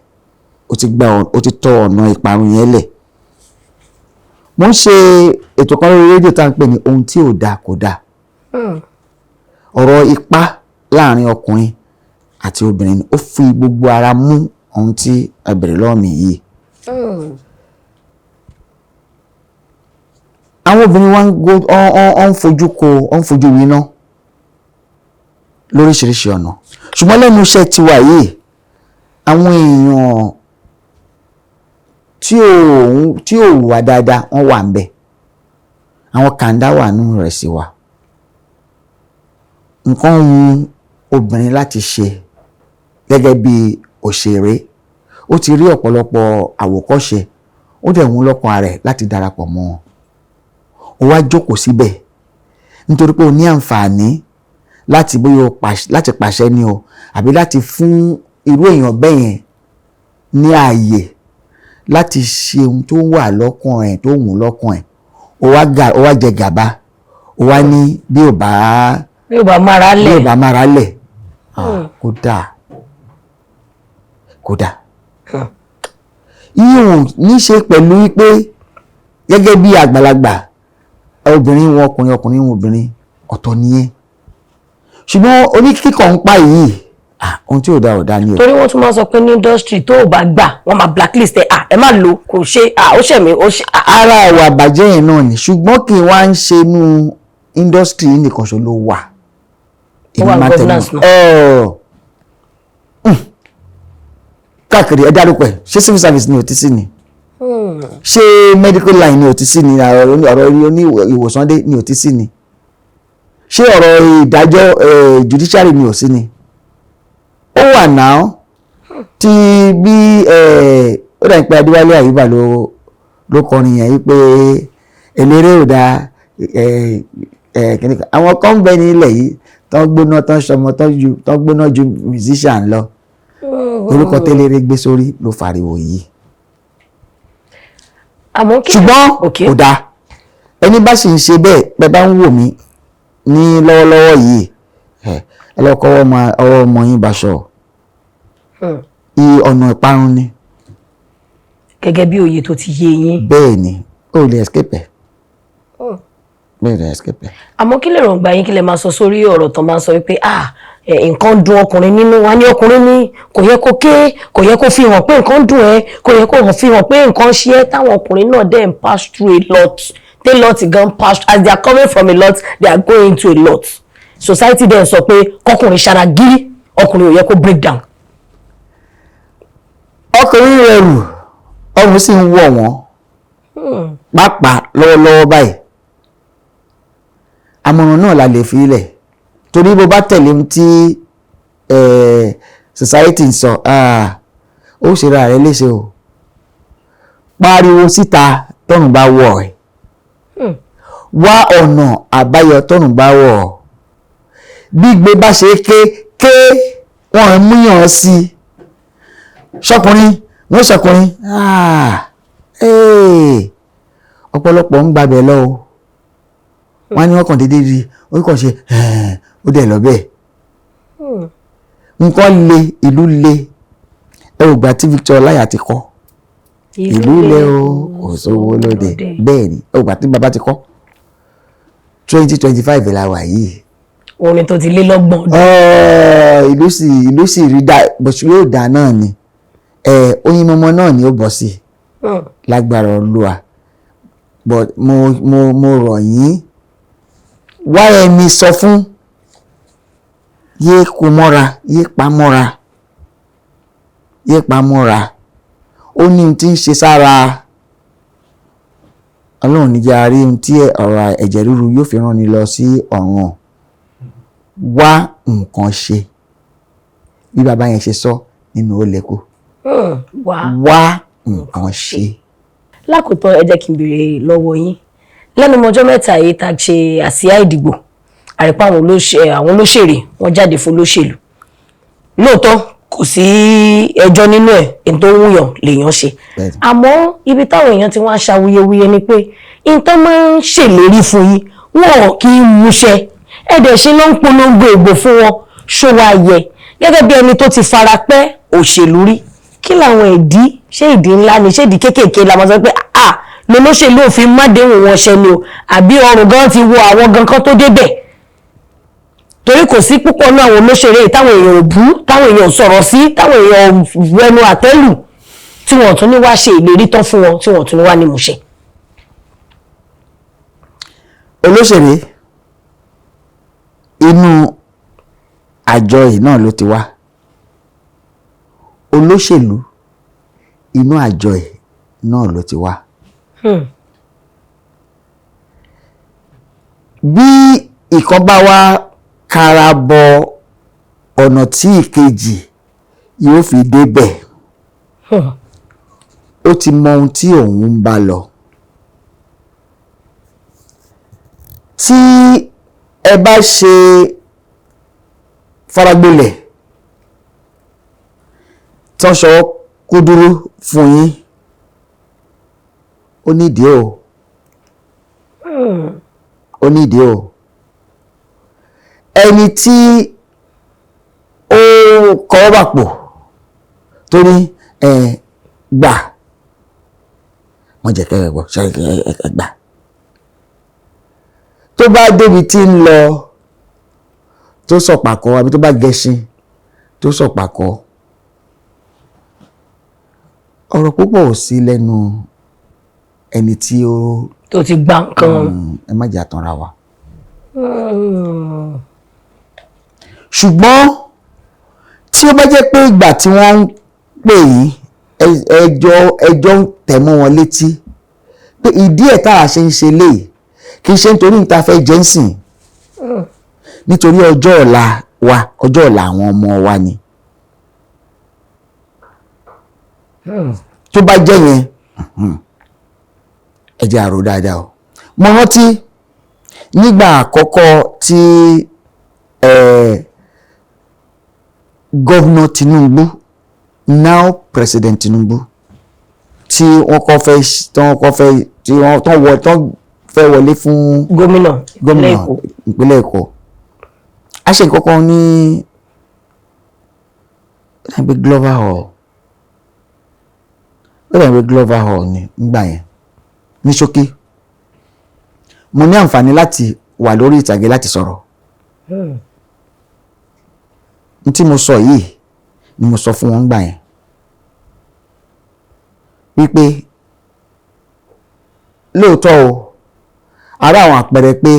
Ó ti gba, ó ti tọ ọ̀nà ìparun yẹn lẹ̀. Mo ń ṣe ètò kan lórí rédíò tá à ń pè ní "Ohun tí ò dáa kò dáa". Ọ̀rọ̀ ipá láàrin ọkùnrin àti obìnrin ni. Ó fi gbogbo ara mú ohun tí ẹ bẹ̀rẹ̀ lọ́wọ́ mi yìí. Àwọn obìnrin wa ń go ọ ń fojú ko, ọ ń fojú winá lóríṣiríṣi ọ̀nà, ṣùgbọ́n lẹ́nu iṣẹ́ tiwa yìí, àwọn èèyàn tí ò wà dáadáa, wọ́n wà ń bẹ̀. Àwọn kàńdá wà nínú rẹ̀ sí wa. Nǹkan ń obìnrin láti ṣe gẹ́gẹ́ bí òṣèré, ó ti rí ọ̀pọ̀lọpọ̀ àwòkọ́ṣe, ó dẹ̀ wọ́n lọ́kàn ara ẹ̀ láti darapọ̀ mọ́ wọn. Ó wá jókòó síbẹ̀ nítorí pé o ní àǹfààní láti bóyá o láti pàṣẹ ni o, àbí láti fún irú èèyàn bẹ́ẹ̀ yẹn ní ààyè láti ṣe ohun tó wà lọ́kàn ẹ̀, tó wù lọ́kàn ẹ̀. Ó wá jẹ gàba, ó wá ní bí ò bá Bí ó bá mára bí lẹ̀. ò bá mára lẹ̀. Ah, kò dáa, kò dáa. Yíyún ní ṣe pẹ̀lú wípé gẹ́gẹ́ bí àgbàlagbà, obìnrin wọn ọkùnrin, ọkùnrin wọn obìnrin, ọ̀tọ̀ nìyẹn. Ṣùgbọ́n oníkíkọ̀ ń pa yìí, ah, ohun tí ò dáa ò dáa ni o. Torí wọ́n tún máa sọ pé ní industry, tó o bá gbà, wọ́n máa blacklist ẹ. Ah, ẹ má lò, kò ṣe, ah, ó ṣẹ̀ mí, ó ṣe, ah. Ara ìwà àbàjẹ́ yẹn náà ni, ṣùgbọ́n kì í wá ń ṣe inú industry yìí nìkan ṣo ló wà. Ó wà Èmi máa tẹnu governance náà. ọ̀ káàkiri. Ẹ dárúkọ ẹ, ṣé civil service ni ò ti sí ni? Ṣé medical line ni ò ti sí ni? Ọ̀rọ̀ oní ìwòsàn dé ni ò ti sí ni? Ṣé ọ̀rọ̀ ìdájọ́, judiciary ni ò sí ni? Ó wà náà. Tí bí ó dà pé Adéwálé Àyùbá ló kọrin yẹn wípé eléré ò dáa kíní kan, àwọn kan ń bẹ ní ilẹ̀ yìí tán gbóná, tán sọmọ, tán gbóná ju musician lọ. Orúkọ tẹ́lẹ̀rẹ́ gbé sórí ló fariwo yìí. Àmọ́ kí Ṣùgbọ́n kò dáa. Ẹni bá sì ń ṣe bẹ́ẹ̀, bẹ́ẹ̀ bá ń wò mí ní lọ́wọ́lọ́wọ́ yìí, ẹ ẹ lọ kọ́ ọwọ́ ọmọ yín baṣọ. Ọ̀nà ìparun ni. Gẹ́gẹ́ bí òye tó ti yé yín. Bẹ́ẹ̀ ni, ó lè escape ẹ̀, bẹ́ẹ̀ lè escape ẹ̀. Àmọ́ kí lè rògbà yín, kí lè máa sọ sórí ọ̀rọ̀ tó máa ń sọ wípé, ah, nǹkan dùn ọkùnrin nínú wa ní, ọkùnrin ní kò yẹ kó ké, kò yẹ kó fi hàn pé nǹkan dùn ẹ́, kò yẹ kó hàn fi hàn pé nǹkan ṣe ẹ́, táwọn ọkùnrin náà dẹ̀ ń pass through a lot, They lot gan pass. As they are coming from a lot, they are going to a lot. Society then sọ pé kọkùnrin ṣara gírí, ọkùnrin ò yẹ kó break down. Ọkùnrin rẹ̀ rù, ọrùn sì ń wọ̀ wọ́n pàápàá lọ́wọ́lọ́wọ́ báyìí. Àmọ̀ràn náà la lè fi ilẹ̀, torí bó bá tẹ̀lé ohun tí society ń sọ, ó ṣera rẹ̀ léṣe o. Pariwo síta tọ́rùn bá wọ̀ ẹ́, wá ọ̀nà àbáyọ tọ́rùn bá wọ̀ ọ́. Gbígbé bá ṣe ké ké, wọ́n ń múyàn sí i. Ṣọkùnrin wọ́n ṣọkùnrin, ọ̀pọ̀lọpọ̀ ń gbabẹ̀ lọ o. Wọ́n á ní wọ́n kàn déédéé rí, ó kàn ṣe ó dẹ̀ lọ bẹ́ẹ̀. Nǹkan le, ìlú le. Ẹ ò gbà tí Victor Ọláìyá ti kọ́ "Ìlú le o, kò sówó lóde". Bẹ́ẹ̀ ni, ẹ ò gbà tí bàbá ti kọ́. 2025 la wà yìí. Orin tó ti lé lọ́gbọ̀n ọdún. Ìlú sì rí dá bó ṣe yóò dá náà ni. Oyin mọmọ náà ni ó bọ̀ sí lágbára Olúwa. But mo rọ̀ yín, wá ẹni sọ fún, yé kó mọ́ra, yé pa mọ́ra, yé pa mọ́ra. Ó ní ohun tí ń ṣe sára. Ọlọ́run níjà rí ohun tí ọ̀rọ̀ ẹ̀jẹ̀ ríru yóò fi rán ni lọ sí ọ̀run. Wá nǹkan ṣe, bí bàbá yẹn ṣe sọ nínú ó lẹ́kọ̀ọ́. Wá wá nǹkan ṣe. Lákòótán, ẹ jẹ́ kí n béèrè lọ́wọ́ yín. Lẹ́nu ọjọ́ mẹ́ta yìí tá a ṣe àsíá ìdìbò, àrípá àwọn olóṣèré wọ́n jáde fún olóṣèlú. Lóòótọ́, kò sí ẹjọ́ nínú ẹ̀, èyí tó wúyàn lèèyàn ṣe. Àmọ́ ibi táwọn èèyàn ti wá ń ṣàwuyewuye ni pé nǹkan máa ń ṣèlérí fún yín, wọn kì í múṣẹ. Ẹ̀dẹ̀ ṣe ló ń polongo ìbò fún wọn. Ṣó wá yẹ, gẹ́gẹ́ bí ẹni tó ti fara pẹ́ òṣèlú rí, kí làwọn ìdí? Ṣé ìdí ńlá ni? Ṣé ìdí kéékèèké la máa sọ pé ah, lolóṣèlú òfin mádéhùn wọn ṣẹ ni o, àbí ọrùn gan ti wo àwọn gan kan tó débẹ̀? Torí kò sí púpọ̀ náà àwọn olóṣèré yìí táwọn èèyàn ò bú, táwọn èèyàn ò sọ̀rọ̀ sí, táwọn èèyàn ò wẹnu àtẹ́lù, tí wọ́n tún ní wá ṣe ìlérí tán fún wọn, tí wọ́n tún ní wá ní múṣẹ. Olóṣèré, inú àjọ yìí náà ló ti wá. Olóṣèlú, inú àjọ yìí náà ló ti wá. Bí ìkan bá wá kara bọ ọ̀nà tí ìkejì yóò fi débẹ̀, ó ti mọ ohun tí òun ń bá lọ. Tí ẹ bá ṣe faragbolẹ̀ tánṣọ kúdúrú fún yín, ó nídìí o, ó nídìí o. Ẹni tí ó kọ́ bàpò tó ní ẹ gbà, wọ́n jẹ́ kẹ́ ẹ gbọ́ ṣe ẹ gbà, tó bá débi tí ń lọ, tó sọ̀pàkọ́, àbí tó bá gẹṣin tó sọ̀pàkọ́, ọ̀rọ̀ púpọ̀ ò sí lẹ́nu ẹni tí ó tó ti gba nǹkan. Ẹ má jẹ́ àtànra wa. Ṣùgbọ́n tí ó bá jẹ́ pé ìgbà tí wọ́n ń pè yín, ẹjọ́ ń tẹ̀ mọ́ wọn létí pé ìdí ẹ̀ tá a ṣe ń ṣe léyìí, kì í ṣe nítorí níta fẹ́ jẹ́ ń sìn, nítorí ọjọ́ ọ̀la wa, ọjọ́ ọ̀la àwọn ọmọ wa ni. Tó bá jẹ́ yẹn, ẹ jẹ́ àrò dáadáa o. Mo rántí nígbà àkọ́kọ́ tí Governor Tinubu, now President Tinubu, tí wọ́n kọ́ fẹ́ tí wọ́n kọ́ fẹ́ tí wọ́n tán wọ tán fẹ́ wọlé fún gómìnà gómìnà ìpínlẹ̀ Èkó. Ìpínlẹ̀ Èkó, a ṣe nǹkan kan ní ó dàbí pé Glover Hall, ó dàbí pé Glover Hall ni nígbà yẹn. Ní ṣókí, mo ní àǹfààní láti wà lórí ìtàgé láti sọ̀rọ̀. N tí mo sọ yìí ni mo sọ fún wọn nígbà yẹn wípé lóòótọ́ o, Ara àwọn àpẹẹrẹ pé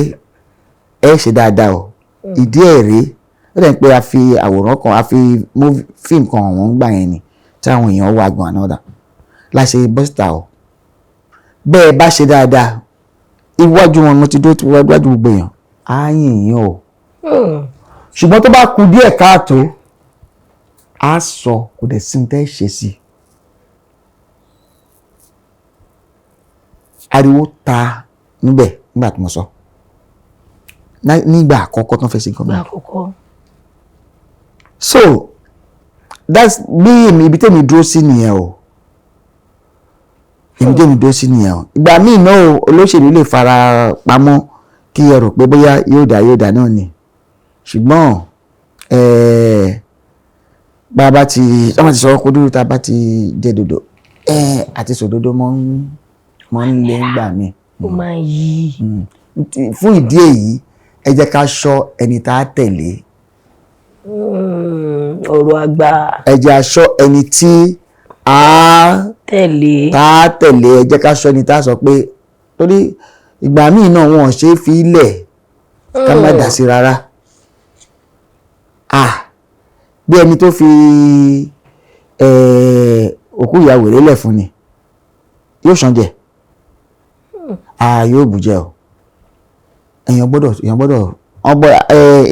ẹ ṣe dáadáa o, ìdí ẹ̀ rèé. Ó dẹ̀ ń pé a fi àwòrán kan, a fi fíìmù kan hàn wọ́n gbà yẹn ni, tí àwọn èèyàn wà gan another láṣẹ bọ́sítà o. Bẹ́ẹ̀ bá ṣe dáadáa, iwájú wọn mo ti dúró, tí iwájú gbogbo èèyàn á yìn yín o. Ṣùgbọ́n tó bá kù díẹ̀ káàtó, á sọ, kò dẹ̀ sí ní tẹ́ ṣe sí i. Ariwo ta níbẹ̀ nígbà tí mo sọ nígbà àkọ́kọ́ tó ń fẹ́ ṣe gómìnà. Àkọ́kọ́. So that's bí èmi, ibi tèmi dúró sí nìyẹn o, ibi tèmi dúró sí nìyẹn o. Ìgbà míì náà o, olóṣèlú lè fara pamọ́ kí ẹ rò pé bóyá yóò dá, yóò dá náà ni, ṣùgbọ́n bá a bá ti wọ́n ti sọ kó dúró, tá a bá ti jẹ́ dòdò àti sòdodo mọ́ ń lé ńgbà míì. Ó máa ń yí. Fún ìdí èyí, ẹ jẹ́ ká ṣọ́ ẹni tá a tẹ̀lé. Ọ̀rọ̀ àgbà. Ẹ jẹ́ a ṣọ́ ẹni tí a tẹ̀lé. Tá a tẹ̀lé. Ẹ jẹ́ ká ṣọ́ ẹni tá a sọ pé, torí ìgbà míì náà wọn ò ṣe é fi ilẹ̀ ká má dà sí rárá. Bí ẹni tó fi òkú ìyá wèrè lẹ̀ fún ni, yóò ṣàn jẹ, yóò bù jẹ o. Èèyàn gbọ́dọ̀ ọgbọ́.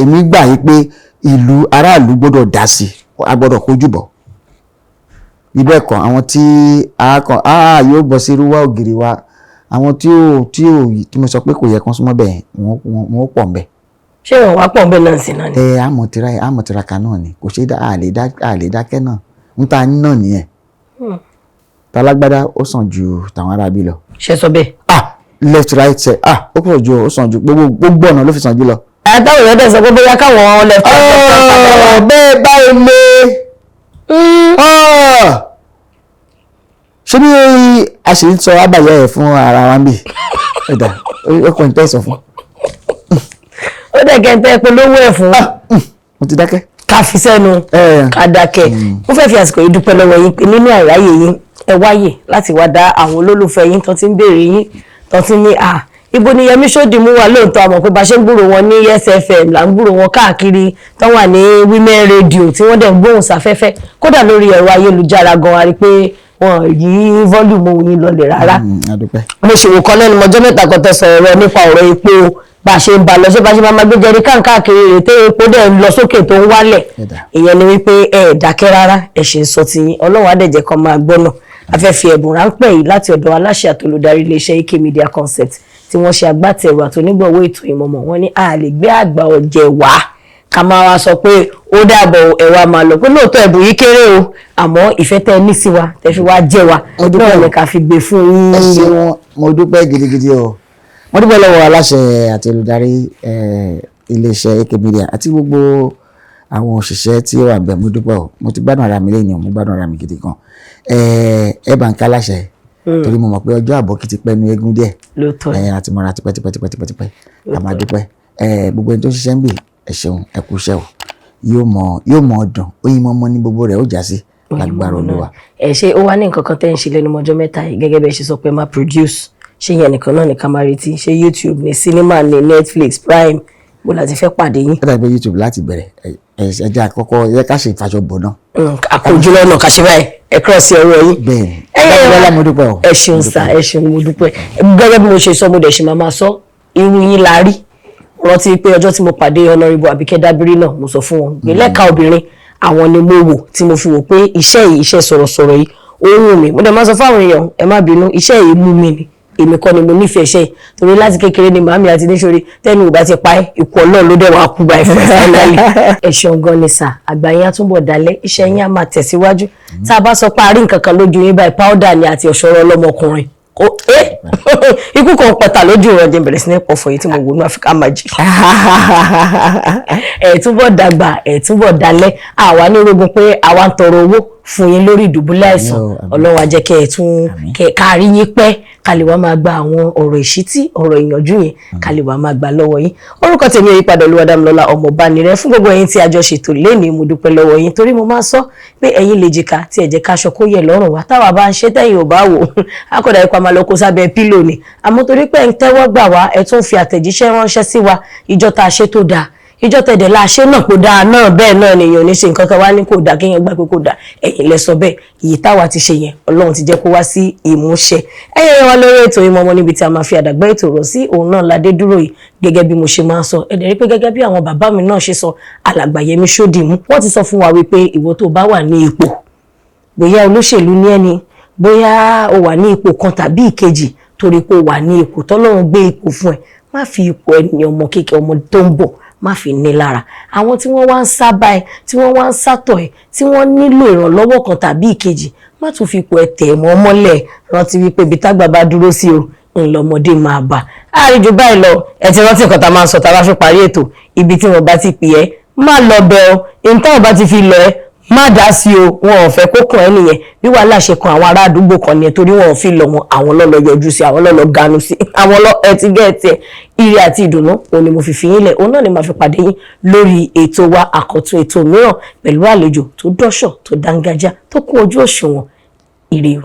Èmi gbà yí pé ìlú, aráàlú gbọ́dọ̀ dá sí, a gbọ́dọ̀ kojú bọ̀. Ibẹ̀ kọ́, àwọn tí a kàn yóò bọ̀ sí irúwá ògiri wa, àwọn tí ò tí mo sọ pé kò yẹ kán súnmọ́ bẹ́ẹ̀, wọ́n pọ̀ ńbẹ̀. Ṣé wọn wá pọ̀ ń bẹ́ẹ̀ náà sí náà ni? Ẹ àmọ̀tira, àmọ̀tiraka náà ni, kò ṣeé dá, a lè dákẹ́ náà, ń ta ní náà nìyẹn. Talágbádá ó sàn ju tàwọn aráabí lọ. Ṣe sọ bẹ́ẹ̀? Left, right, center, ó pọ̀ ju, ó sàn ju, gbogbo gbogbo ọ̀nà ló fi sàn jù lọ. Àtàwọn èèyàn dẹ̀ sọ pé bóyá káwọn left, right, left padà wá. Bẹ́ẹ̀ báyìí lé, ṣé bí a ṣe ń sọ àbàyẹ ẹ̀ fún ara wa ń bì ẹ̀dà, ó kàn ń tẹ̀sán fún. Ó dẹ̀ kẹ́ńtẹ́ polówó ẹ̀ fún. Mo ti dákẹ́. Ká fi sẹ́nu. Ká dákẹ́. Mo fẹ́ fi àsìkò yìí dúpẹ́ lọ́wọ́ yín pé nínú àìráyè yín, ẹ wáyè láti wá dá àwọn olólùfẹ́ yín tó ti ń béèrè yín, tó ti ní à ibo ni Yẹmí Ṣódìmú wà. Lóòótọ́, àmọ́ pé bá ṣe ń gbúrò wọn ní Yes FM là ń gbúrò wọn káàkiri, tó wà ní Women Radio, tí wọ́n dẹ̀ ń gbóhùn sáfẹ́fẹ́, kódà lórí ẹ̀rọ ayélujára gan, a rí pé wọn yí volume yín lọlẹ̀ rárá. A dúpẹ́. Mo ṣòwò kan lẹ́nu mọ́jọ́ mẹ́ta kan tẹ̀sán ọ̀rọ̀ nípa ọ̀rọ̀ epo, bá a ṣe ń ba lọ, ṣé bá a ṣe máa gbé jerrycan káàkiri rè tó epo dẹ̀ ń lọ sókè tó ń wálẹ̀. Ẹ̀dá. Ìyẹn ni wípé ẹ dákẹ́ rárá, ẹ ṣe ń sọ tiyín. Ọlọ́run á dẹ̀ jẹ́ kó máa gbọ́ náà. A fẹ́ fi ẹ̀bùn ráńpẹ́ yìí láti ọ̀dọ̀ aláṣẹ àtolùdarí iléeṣẹ́ AK Media Concept, tí wọ́n ṣe agbátẹrù àtonígbọ̀wọ́ ètò ìmọ̀mọ̀. Wọn ní a lè gbé àgbà ọ̀jẹ̀ wá ká máa wá sọ pé ó dàbọ̀, ẹ wá máa lọ, pé lóòótọ́ ẹ̀bùn yìí kéré o, àmọ́ ìfẹ́ tẹ́ ẹ ní sí wa, tẹ́ fi wá jẹ́ wa Mo dúpẹ́ náà o. ni ká fi gbé fún yín. Ẹ ṣeun, mo dúpẹ́ gidigidi o. Mo dúpẹ́ lọ́wọ́ aláṣẹ àti olùdarí iléeṣẹ́ AK Media àti gbogbo àwọn òṣìṣẹ́ tí ó wà bẹ̀. Mo dúpẹ́ o. Mo ti gbádùn ara mi lẹ́yìn o, mo gbádùn ara mi gidi gan. Ẹ bá ń ká aláṣẹ, torí mo mọ̀ pé ọjọ́ àbọ̀kí ti pẹ́ nu eégún díẹ̀. Lóòótọ́. Àti mọ́ra tipẹ́ tipẹ́ tipẹ́ tipẹ́ tipẹ́. A máa dúpẹ́. Gbogbo ẹni tó ń ṣiṣẹ́ ń bì, ẹ ṣeun, ẹ kú iṣẹ́ o. Yóò mọ dùn, oyin mọ́mọ́ ní gbogbo rẹ̀ ó já sí lágbára Olúwa. Ẹ ṣe. Ó wá ní nǹkan kan tẹ́ ń ṣe lẹ́nu mọ́jọ́ mẹ́ta yìí, gẹ́gẹ́ bẹ́ẹ̀ ṣe sọ pé máa produce, ṣé yẹn nìkan náà nìkan máa retí? Ṣé YouTube ní, cinema ní, Netflix, Prime, bó la ti fẹ́ pàdé yín? Ó dàbí YouTube láti bẹ̀rẹ̀. Ẹ jẹ́ àkọ́kọ́ ẹ jẹ́ ká ṣe ìfàṣọ náà. Àkójú lọ́nà ká ṣe báyìí, ẹ kúrọ̀ sí ọwọ́ yín. Bẹ́ẹ̀ni. Ẹ yẹ Dámilọ́lá, mo dúpẹ́ o. Ẹ ṣeun sá, ẹ ṣeun, mo dúpẹ́. Gẹ́gẹ́ bí mo ṣe sọ, mo dẹ̀ ṣe máa máa sọ, irú yín la rí. Rántí pé ọjọ́ tí mo pàdé Honourable Àbíkẹ́ Dábírí náà, mo sọ fún wọn pé lẹ́ka obìnrin, àwọn ni mo wò tí mo fi wò pé iṣẹ́ yìí, iṣẹ́ sọ̀rọ̀sọ̀rọ̀ yìí, ó wù mí. Mo dẹ̀ máa sọ fáwọn èèyàn, ẹ má bínú, iṣẹ́ yìí mú mi ni, èmi kọ́ ni mo nífẹ̀ẹ́ iṣẹ́ yìí, torí láti kékeré ni màámi àti níṣorí tẹ́nu ò bá ti pa ẹ́, ikú Ọlọ́run ló dẹ̀ wá kú báyìí fún finally. Ẹ ṣeun gan ni sà. Àgbà yín á túbọ̀ dalẹ̀, iṣẹ́ yín á máa tẹ̀síwájú. Tá a bá sọ pé a rí nǹkan kan lójú yín báyìí, powder ni àti ọ̀ṣọ́rọ̀ ọlọ́mọkùnrin. Ikú kan pẹ̀tà lójú ìrọ̀jẹ̀ bẹ̀rẹ̀ sí ní pọ̀fọ̀ yìí tí mo wò ní Africa Magic. Ẹ túbọ̀ dàgbà, ẹ túbọ̀ dalẹ̀. Àwa ní rogun pé àwa ń tọrọ owó. fún yín lórí ìdùbúlẹ̀ àìsàn. O, àmín. Ọlọ́run á jẹ́ kẹ́ ẹ tún kẹ́ kárí yín pẹ́, ká lè wá máa gba àwọn ọ̀rọ̀ ìṣítí, ọ̀rọ̀ ìyànjú yẹn, ká lè wá máa gbà lọ́wọ́ yín. Orúkọ tèmi ò yípadà, Olúwadámilọ́lá Ọmọbánirẹ́. Fún gbogbo ẹ̀yin tí a jọ ṣètò lénìí, mo dúpẹ́ lọ́wọ́ yín, torí mo máa ń sọ pé ẹ̀yin lè jìkà tí ẹ jẹ́ káṣọ kó yẹ lọ́rùn wa. Táwa bá ń ṣe tẹ́yìn ò bá wò, akọ̀dà ipa máa lọ kó sábẹ́ pillow ni. Àmọ́ torí pé ẹ̀ ń tẹ́wọ́ gbà wá, ẹ tún fi àtẹ̀jíṣẹ́ ránṣẹ́ sí wa, ìjọ tá a ṣe tó dáa, ìjọ tẹ̀dẹ̀ la ṣe náà kò dáa náà, bẹ́ẹ̀ náà nìyẹn ò ní ṣe nǹkan kan wá ní kò dáa, kéèyàn gbà pé kò dáa. Ẹ̀yin lẹ sọ bẹ́ẹ̀. Èyí táwa ti ṣe yẹn, Ọlọ́run ti jẹ́ kó wá sí ìmúṣẹ. Ẹ̀yẹ yẹn wá lórí ètò Ìmọ̀ Ọmọ, níbi tí a máa fi àdàgbà ètò rọ̀ sí, òun náà ládé dúró yìí. Gẹ́gẹ́ bí mo ṣe máa ń sọ, ẹ̀dẹ̀ rí pé gẹ́gẹ́ bí àwọn bàbá mi náà ṣe sọ, Alàgbà Yẹmí Ṣódìmú, wọ́n ti sọ fún wa wípé ìwọ tó bá wà ní ipò, bóyá olóṣèlú ní ẹni, bóyá o wà ní ipò kan tàbí ìkejì, torí pé o wà ní ipò tọ́lọ́run gbé ipò fún ẹ, má fi ipò ẹni ọmọ kékeré, ọmọ tó ń bọ̀, má fi ní lára. Àwọn tí wọ́n wá ń sábà ẹ, tí wọ́n wá ń sátọ̀ ẹ, tí wọ́n nílò ìrànlọ́wọ́ kan tàbí ìkejì, má tún fi ipò ẹ tẹ̀ mọ́ mọ́lẹ̀. Rántí wípé ibi tágbà bá dúró sí o ńlọmọdé máa bà àríjù báyìí lọ. Ẹ ti rántí nǹkan tá a máa ń sọ tá a bá fi parí ètò: ibi tí wọ́n bá ti pè ẹ́, má lọ bẹ̀ ọ́. Ìntàn bá ti fi lọ ẹ́, má dá sí o. Wọn ò fẹ́ kó kàn ẹ́ nìyẹn. Bí wàhálà ṣe kan àwọn ará àdúgbò kan nìyẹn, torí wọn ò fi lọ wọn, àwọn lọ́lọ́ yọjú sí, àwọn lọ́lọ́ ganu sí, àwọn lọ ẹ ti gẹ́ ẹ tiẹ̀. Ire àti ìdùnnú òun ni mo fi fi yín lẹ̀, òun náà ni màá fi pàdé yín lórí ètò wa, àkọ́tún ètò mìíràn, pẹ̀lú àlejò tó dọ́ṣọ̀, tó dángájá, tó kún ojú òṣùwọ̀n. Ire o.